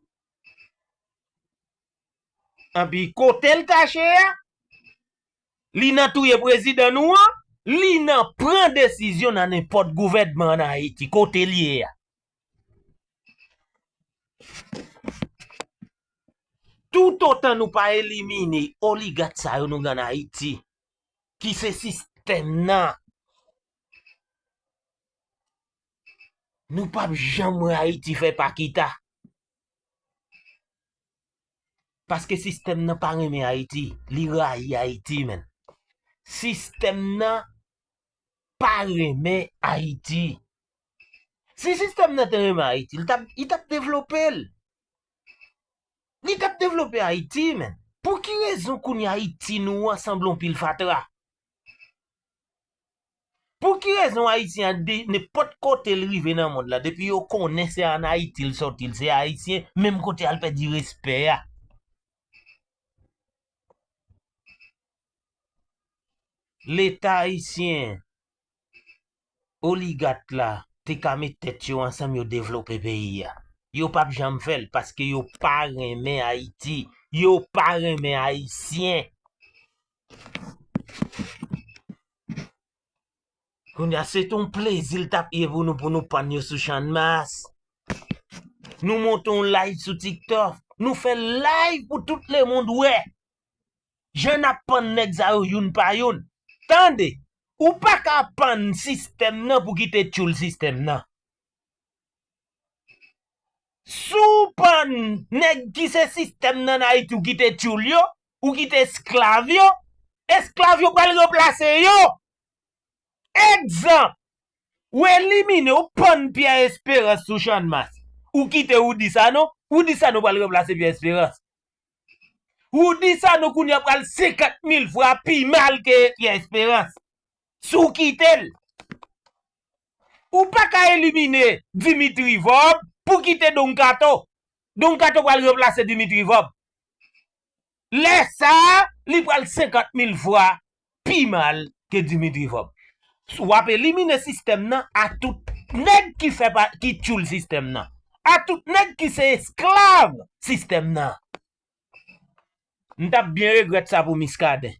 Anpi kote l kache a, li nan touye prezidan nou an, li nan pran desizyon nan nenpòt gouvènman ann Ayiti, kote l ye a. Toutotan nou pa elimine oligat sa yo nou gen ann Ayiti, ki se sistèm nan, nou p ap janm wè Ayiti fè pa kita. Paske sistèm nan pa renmen Ayiti, li rayi Ayiti, menn. Sistèm nan pa renmen Ayiti. Si sistèm nan te renmen Ayiti, li t ap, li t ap devlope l. Li t ap devlope Ayiti, menn. Pou ki rezon kounye a Ayiti nou an sanble yon pil fatra? Pou ki rezon Ayisyen an, de nenpòt kote l rive nan mond la, depi yo konnen se ann Ayiti l sòti, l se Ayisyen, menm kote a l pèdi respè a? Leta ayisyen, oligat la, te ka met tèt yo ansanm, yo devlope peyi a. Yo p ap janm fè l, paske yo pa renmen Ayiti. Yo pa renmen Ayisyen. Kounye a, se t on plezi l t ap ye pou nou, pou nou pann yo sou Channmas. Nou monte yon live sou TikTok. Nou fè live pou tout lemonn wè. Jan n ap pann nèg sa yo youn pa youn. Tande, ou pa ka pann sistèm nan pou kite tchoul sistèm nan. Si w pann nèg ki se sistèm nan ann Ayiti, ou kite tchoul yo, ou kite esklav yo, esklav yo pral ranplase yo. Egzanp, ou elimine, ou pann Pierre Espérance sou Channmas. Ou kite Rudy Sanon, Rudy Sanon pral ranplase Pierre Espérance. Rudy Sanon kounye a pral senkant mil fwa pi mal ke Pierre Espérance. Si w kite l, ou pa ka elimine Dimitri Vorbe pou kite Don Kato. Don Kato pral ranplase Dimitri Vorbe. Lè sa a, li pral senkant mil fwa pi mal ke Dimitri Vorbe. W ap elimine sistèm nan a tout nèg ki fè pa, ki tchoul sistèm nan. A tout nèg ki se esklav sistèm nan. M t ap byen regrèt sa pou Miskaden.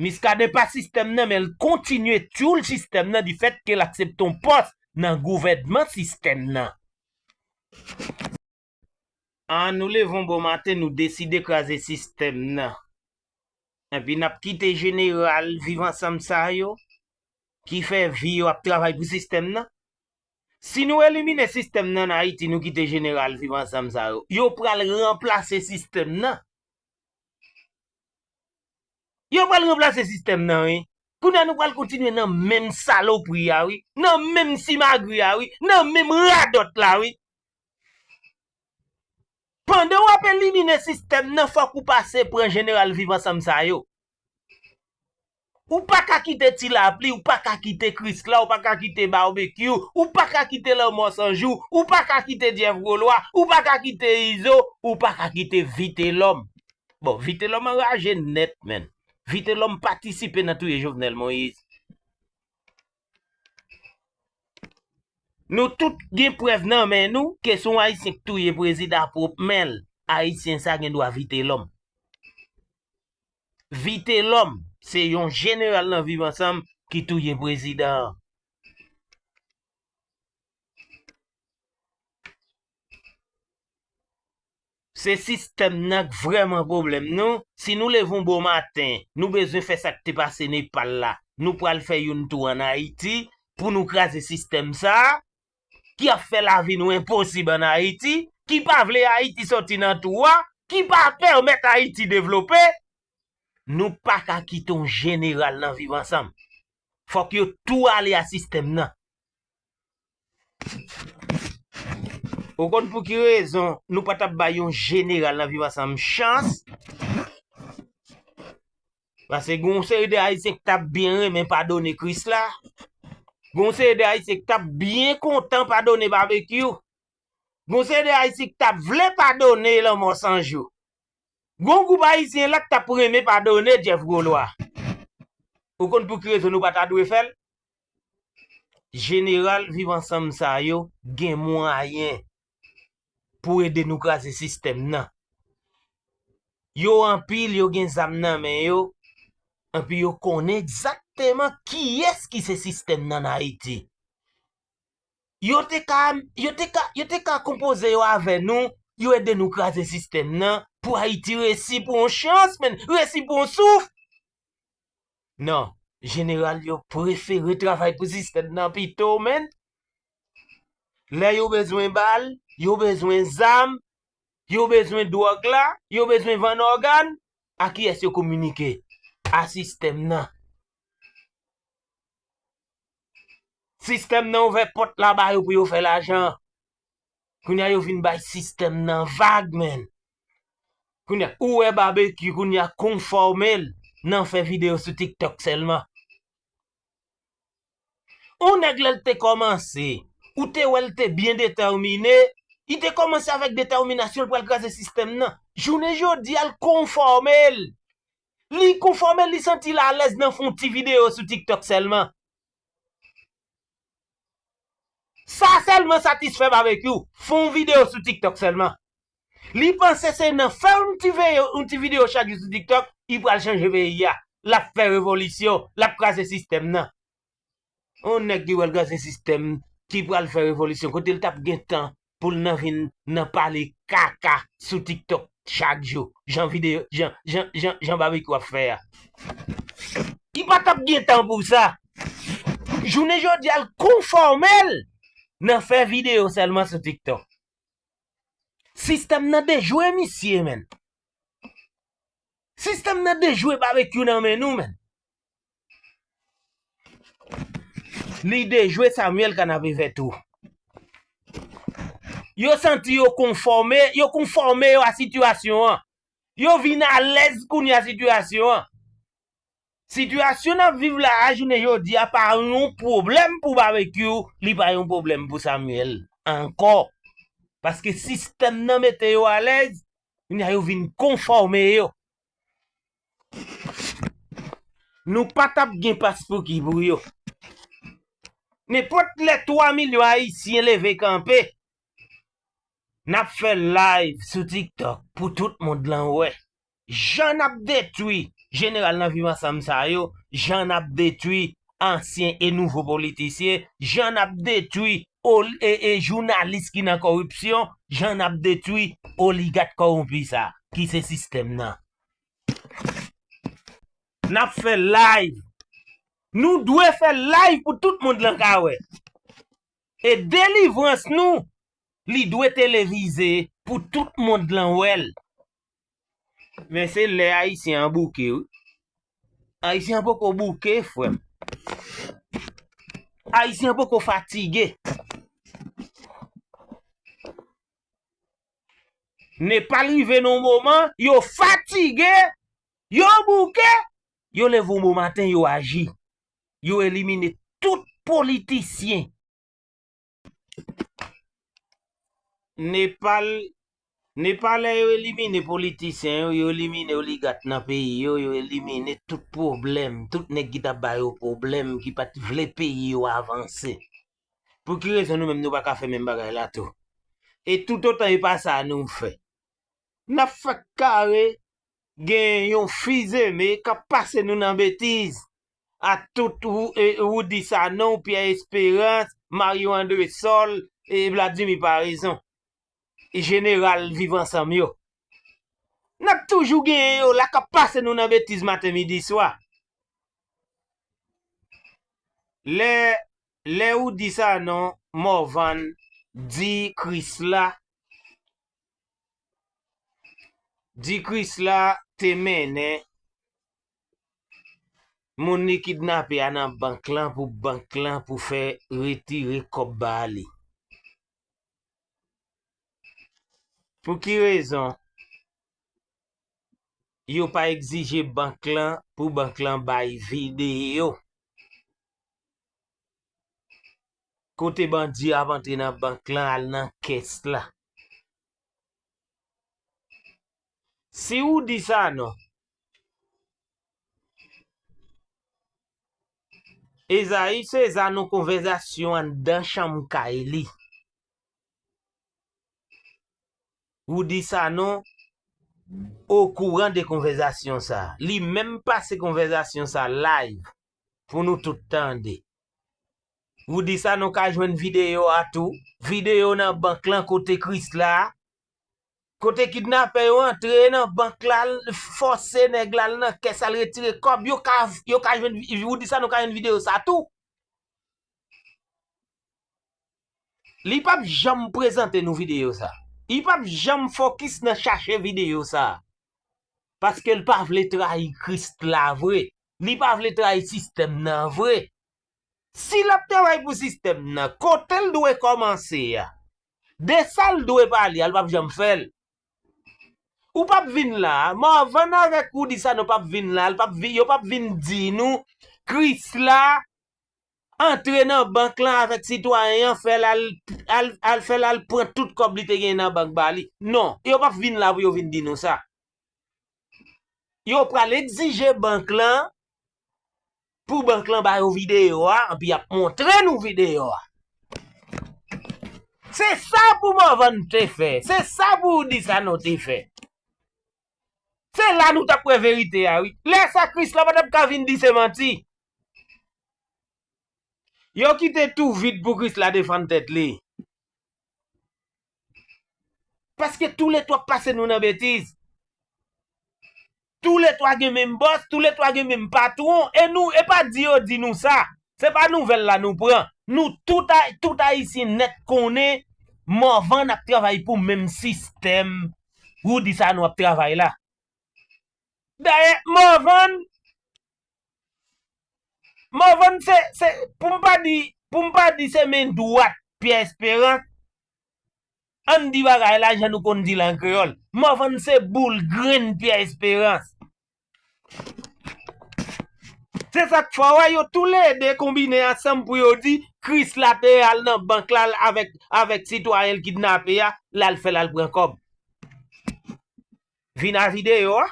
Miskaden pa sistèm nan, men l kontinye tchoul sistèm nan difèt ke l aksepte yon pòs nan gouvènman sistèm nan. An nou leve yon bon maten, nou deside kraze sistèm nan. Epi n ap kite jeneral Viv Ansanm sa yo, ki fè vi yo ap travay pou sistèm nan. Si nou elimine sistèm nan ann Ayiti, nou kite jeneral Viv Ansanm sa yo, yo pral ranplase sistèm nan. Yo pral ranplase sistèm nan, wi. Kounye a nou pral kontinye nan menm salopri a, wi. Nan menm simagri a, wi. Nan menm radòt la, wi. Pandan w ap elimine sistèm nan, fòk ou pase pran jeneral Viv Ansanm sa yo. Ou pa ka kite Ti Lapli, ou pa ka kite Krisla, ou pa ka kite Barbecue, ou pa ka kite Lanmò San Jou, ou pa ka kite Jeff Gros Lois, ou pa ka kite Izo, ou pa ka kite Vitelòm. Bon, Vitelòm anraje nèt, menn. Vitelòm patisipe nan touye Jovenel Moïse. Nou tout gen prèv nan men nou ke se yon Ayisyen k touye prezidan a pwòp men l. Ayisyen sa gen dwa Vitelòm. Vitelòm, se yon jeneral nan Viv Ansanm ki touye prezidan an. Se sistèm nan k vrèman pwoblèm nou. Si nou leve yon bon maten, nou bezwen fè sa k te pase Nepal la. Nou pral fè youn tou ann Ayiti pou nou kraze sistèm sa a, ki ap fè lavi nou enposib ann Ayiti, ki pa vle Ayiti soti nan twou a, ki pa pèmèt Ayiti devlope. Nou pa ka kite yon jeneral nan Viv Ansanm. Fòk yo tou ale a sistèm nan. Ou konn pou ki rezon nou pa t ap bay yon jeneral nan Viv Ansanm chans? Paske gen yon seri de Ayisyen ki t ap byen renmen padone Krisla. Gen yon seri de Ayisyen ki t ap byen kontan padone Barbecue. Gen yon seri de Ayisyen ki t ap vle padone Lanmò San Jou. Gen yon gwoup Ayisyen la ki t ap renmen padone Jeff Gros Lois. Ou konn pou ki rezon nou pa ta dwe fè l? Jeneral Viv Ansanm sa yo gen mwayen pou ede nou kraze sistèm nan. Yo anpil, yo gen zam nan men yo, epi yo konnen egzakteman kiyès ki se sistèm nan ann Ayiti. Yo te ka, yo te ka, yo te ka konpoze yo avè nou, yo ede nou kraze sistèm nan, pou Ayiti resi pou yon chans, menn, resi pou yon souf. Non, jeneral yo prefere travay pou sistèm nan pito, menn. Lè yo bezwen bal, yo bezwen zam, yo bezwen dwòg la, yo bezwen vann ògàn, a kiyès yo kominike? A sistèm nan. Sistèm nan ouvè pòt la ba yo pou yo fè lajan. Kounye a yo vin bay sistèm nan vag, menn. Kounye a, ou wè Barbecue, kounye a konfòme l nan fè videyo sou TikTok sèlman. Yon nèg lè l te kòmanse, ou te wè l te byen detèmine, li te kòmanse avèk detèminasyon l pral kraze sistèm nan. Jounen jodi a, l konfòme l. Li konfòme l, li santi l alèz nan fè yon ti videyo sou TikTok sèlman. Sa sèlman satisfè Barbecue, fè yon videyo sou TikTok sèlman. Li panse se nan fè yon ti veyo, yon ti videyo chak jou sou TikTok, li pral chanje peyi a. L ap fè revolisyon, l ap kraze sistèm nan. Yon nèg ki pral kraze sistèm, ki pral fè revolisyon, kote l t ap gen tan pou l nan vin nan pale kaka sou TikTok chak jou, jan videyo, jan, jan, jan, jan Barbecue ap fè a. Li pa t ap gen tan pou sa. Jounen jodi a, l konfòme l nan fè videyo sèlman sou TikTok. Sistèm nan dejwe misye, menn. Sistèm nan dejwe Barbecue nan men nou, menn. Li dejwe Samuel Kanapevè tou. Yo santi yo konfòme, yo konfòme yo a sitiyasyon an. Yo vin alèz kounye a sitiyasyon an. Sitiyasyon n ap viv la a, jounen jodi a, pa yon pwoblèm pou Barbecue, li pa yon pwoblèm pou Samuel ankò. Paske sistèm nan mete yo alèz, kounye a yo vin konfòme yo. Nou pa t ap gen paspouki pou yo. Nenpòt lè twa milyon Ayisyen leve kanpe, n ap fè live sou TikTok pou tout mond lan wè. Jan n ap detwi jeneral nan Viv Ansanm sa yo, jan n ap detwi ansyen e nouvo politisyen, jan n ap detwi ol-, e, e jounalis ki nan kòripsyon, jan n ap detwi oligak kòwonpi sa, ki se sistèm nan. N ap fè live. Nou dwe fè live pou tout mond lan ka wè. E delivrans nou, li dwe televize pou tout mond lan wè l. Men se lè Ayisyen an bouke, wi. Ayisyen an poko bouke, frè m. Ayisyen an poko fatige. Nepal rive nan yon moman, yo fatige, yo bouke, yo leve yon bon maten, yo aji. Yo elimine tout politisyen. Nepal, Nepal, lè yo elimine politisyen yo, yo elimine oligak nan peyi yo, yo elimine tout pwoblèm, tout nèg ki t ap ba yo pwoblèm, ki pa t vle peyi yo avanse. Pou ki rezon nou menm nou pa ka fè menm bagay la tou? E toutotan e pa sa nou fè. N ap fè kare gen yon fizeme k ap pase nou nan betiz. A tout Wou-, e, Roudy Sanon, Pierre Espérance, Mario André Sol, e Vladimir Paraison, e jeneral Viv Ansanm yo. N ap toujou genyen yo la k ap pase nou nan betiz maten, midi, swa. Lè, lè Roudy Sanon, Morvan di Krisla, di Krisla te mennen moun li kidnape a nan bank lan pou bank lan pou fè retire kòb ba li. Pou ki rezon yo pa egzije bank lan pou bank lan bay videyo kote bandi ap antre nan bank lan al nan kès la? Si Roudy Sanon, Esaü César nan konvèzasyon anndan chanm kay li. Roudy Sanon okouran de konvèzasyon sa. Li menm pase konvèzasyon sa live pou nou tout tande. Roudy Sanon ka jwenn videyo a tou. Videyo nan bank lan kote Krisla, kote kidnapè yo antre nan bank la, al fòse nèg la al nan kès al retire kòb. Yo ka, yo ka jwenn, Roudy Sanon ka jwenn videyo sa tou. Li p ap janm prezante nou videyo sa. Li p ap janm fokis nan chache videyo sa. Paske l pa vle trayi Krisla vre. Li pa vle trayi sistèm nan vre. Si l ap travay pou sistèm nan, kote l dwe kòmanse a, de sa l dwe pale a, l p ap janm fè l. Ou p ap vin la, Morvan avèk Roudy Sanon p ap vin la, l p ap vi-, yo p ap vin di nou, Krisla antre nan bank lan avèk sitwayen an, fè l al, al, al, fè l al pran tout kòb li te gen nan bank ba li. Non, yo p ap vin la pou yo vin di nou sa. Yo pral egzije bank lan pou bank lan ba yo videyo a, anpi y ap montre nou videyo a. Se sa pou Morvan te fè, se sa pou Roudy Sanon te fè. Se la nou t ap wè verite a, wi. Lè sa Krisla pa t ap ka vin di se manti. Yo kite tou vid pou Krisla defann tèt li. Paske toulètwa ap pase nou nan betiz. Toulètwa gen menm bòs, toulètwa gen menm patwon, e nou, e pa di yo di nou sa. Se pa nouvèl la nou pran. Nou tout, a-, tout Ayisyen nèt konnen Morvan ap travay pou menm sistèm Roudy Sanon ap travay la. Dayè, Morvan, Morvan se, se, pou m pa di, pou m pa di se men dwat Pierre Espérance, ann di bagay la jan nou konn di l an kreyòl. Morvan se boul grenn Pierre Espérance. Se sa k fè w wè yo toulede konbine ansanm pou yo di Krisla te al nan bank la avèk, avèk sitwayen l kidnape a, l al fè l al pran kòb. Vin a videyo a.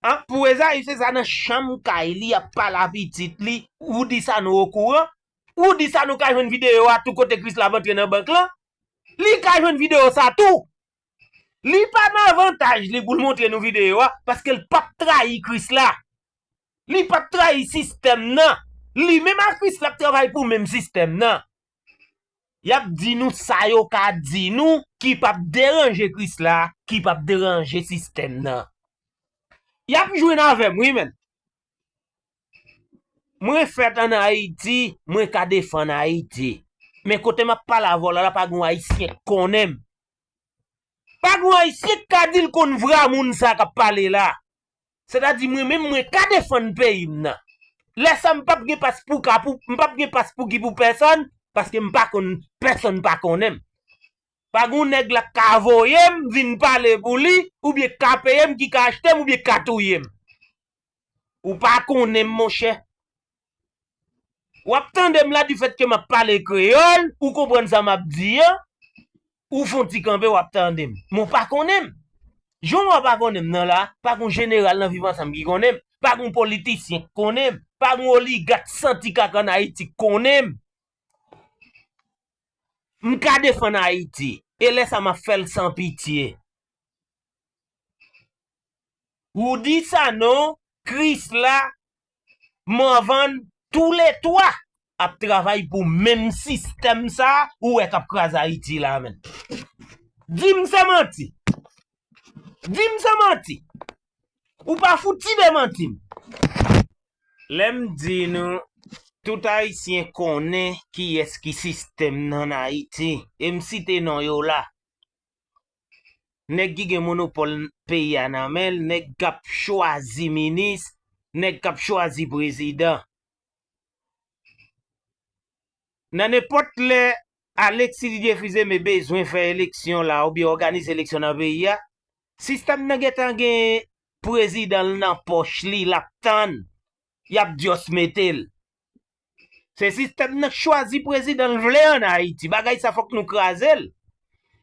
An, pou Ezayi, se sa nan chanm kay li, ap pale a pitit li, ou di sa nou okouran, ou di sa nou ka jwenn videyo a tou kote Krisla ap antre nan bank lan, li ka jwenn videyo sa tou. Li pa nan avantaj li pou l montre nou videyo a, paske l p ap trayi Krisla. Li p ap trayi sistèm nan. Li menm ak Krisla ap travay pou menm sistèm nan. Y ap di nou sa yo ka di nou ki p ap deranje Krisla, ki p ap deranje sistèm nan. Y ap jwenn avè m, wi, menn. Mwen fèt ann Ayiti, mwen ka defann Ayiti. Men kote m ap pale avè w la, la pa gen yon Ayisyen k konnen m. Pa gen yon Ayisyen k ka di l konn vwa moun sa k ap pale la. Sètadi mwen menm, mwen ka defann peyi m nan. Lè sa m p ap gen pas pou ka pou, m p ap gen pas pou ki pou pèsonn, paske m pa konn, pèsonn pa konnen m. Pa gen yon nèg la k ka voye m vin pale pou li, oubyen k ka peye m, ki ka achte m, oubyen k ka touye m. Ou pa konnen m, monchè. W ap tande m la, difèt ke m ap pale kreyòl, ou konprann sa m ap di an, ou fè yon ti kanpe, w ap tande m. Men w pa konnen m. Jan w pa konnen m nan la, pa gen yon jeneral nan Viv Ansanm ki konnen m, pa gen yon politisyen k konnen m, pa gen yon oligak santi kaka ann Ayiti k konnen m. M ka defann Ayiti, e lè sa m ap fè l san pitye. Rudy Sanon, Krisla, Morvan, toulètwa ap travay pou menm sistèm sa ou wè k ap kraze Ayiti la, menn. Di m se manti. Di m se manti. Ou pa fouti demanti m. Lè m di nou, tout Ayisyen konnen kiyès ki sistèm nan Ayiti, e m site non yo la. Nèg ki gen monopòl peyi a nan men l, nèg k ap chwazi minis, nèg k ap chwazi prezidan. Nan nenpòt lè Alexis Didier Fils-Aimé bezwen fè eleksyon la oubyen òganize eleksyon nan peyi a, sistèm nan gentan gen prezidan l nan pòch li, l ap tann, y ap just mete l. Se sistèm nan k chwazi prezidan l vle ann Ayiti. Bagay sa fòk nou kraze l.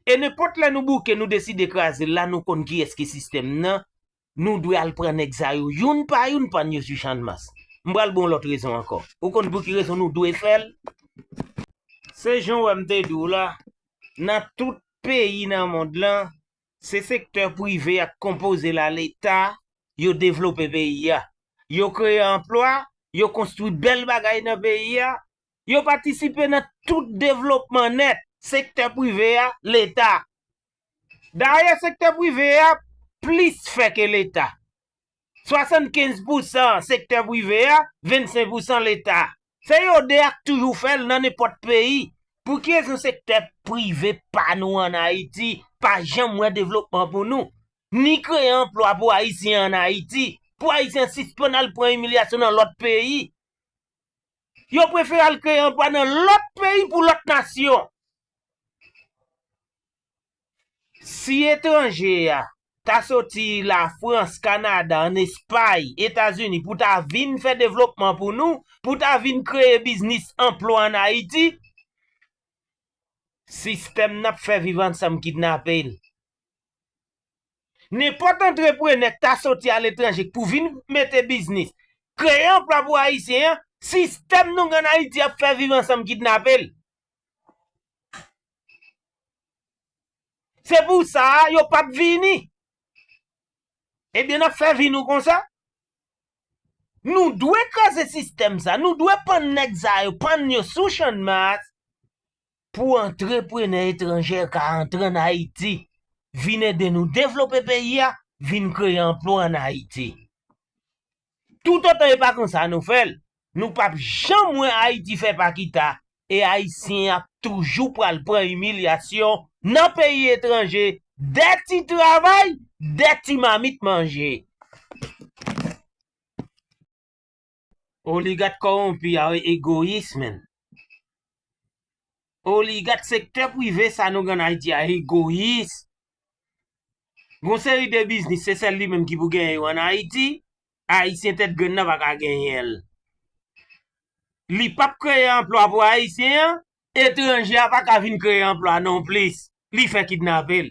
E nenpòt lè nou bouke, nou deside kraze l la, nou konn kiyès ki sistèm nan, nou dwe al pran nèg sa yo youn pa youn, pann yo sou Channmas. M pral ba w lòt rezon ankò. Ou konn pou ki rezon nou dwe fè l? Se jan w wè m te di w la, nan tout peyi nan mond lan, se sektè prive a k konpoze la, Leta, yo devlope peyi a. Yo kreye anplwa, yo konstwi bèl bagay nan peyi a, yo patisipe nan tout devlopman nèt, sektè prive a, Leta. Dayè, sektè prive a plis fè ke Leta. Swasannkenz pousan sektè prive a, vennsenk pousan Leta. Se yo de a k toujou fè l nan nenpòt peyi. Pou ki rezon sektè prive pa nou ann Ayiti pa janm wè devlopman pou nou, ni kreye anplwa pou Ayisyen ann Ayiti, pou Ayisyen sispann al pran imilyasyon nan lòt peyi? Yo prefere al kreye anplwa nan lòt peyi pou lòt nasyon. Si etranje a ta soti Lafrans, Kanada, ann Espay, Etazini pou ta vin fè devlopman pou nou, pou ta vin kreye biznis, anplwa ann Ayiti, sistèm n ap fè Viv Ansanm kidnape l. Nenpòt antreprenè k ta soti aletranje k pou vin mete biznis, kreye anplwa pou Ayisyen an, sistèm nou gen ann Ayiti ap fè Viv Ansanm kidnape l. Se pou sa a, yo p ap vini. Ebyen, n ap fè vi nou konsa. Nou dwe kraze sistèm sa. Nou dwe pann nèg sa yo, pann yo sou Channmas pou antreprenè etranje ka antre ann Ayiti, vin ede nou devlope peyi a, vin kreye anplwa ann Ayiti. Toutotan e pa konsa nou fè l, nou p ap janm wè Ayiti fè pa kita, e Ayisyen ap toujou pral pran imilyasyon nan peyi etranje, dèti travay, dèti mamit manje. Oligak kòwonpi a egoyis, menn. Oligak sektè prive sa nou gen ann Ayiti a egoyis. Gon seri de biznis, se sèl li menm ki pou genyen yo ann Ayiti. Ayisyen tèt grenn nan pa ka genyen l. Li p ap kreye anplwa pou Ayisyen an, etranje a pa ka vin kreye anplwa non plis. Li fè kidnape l.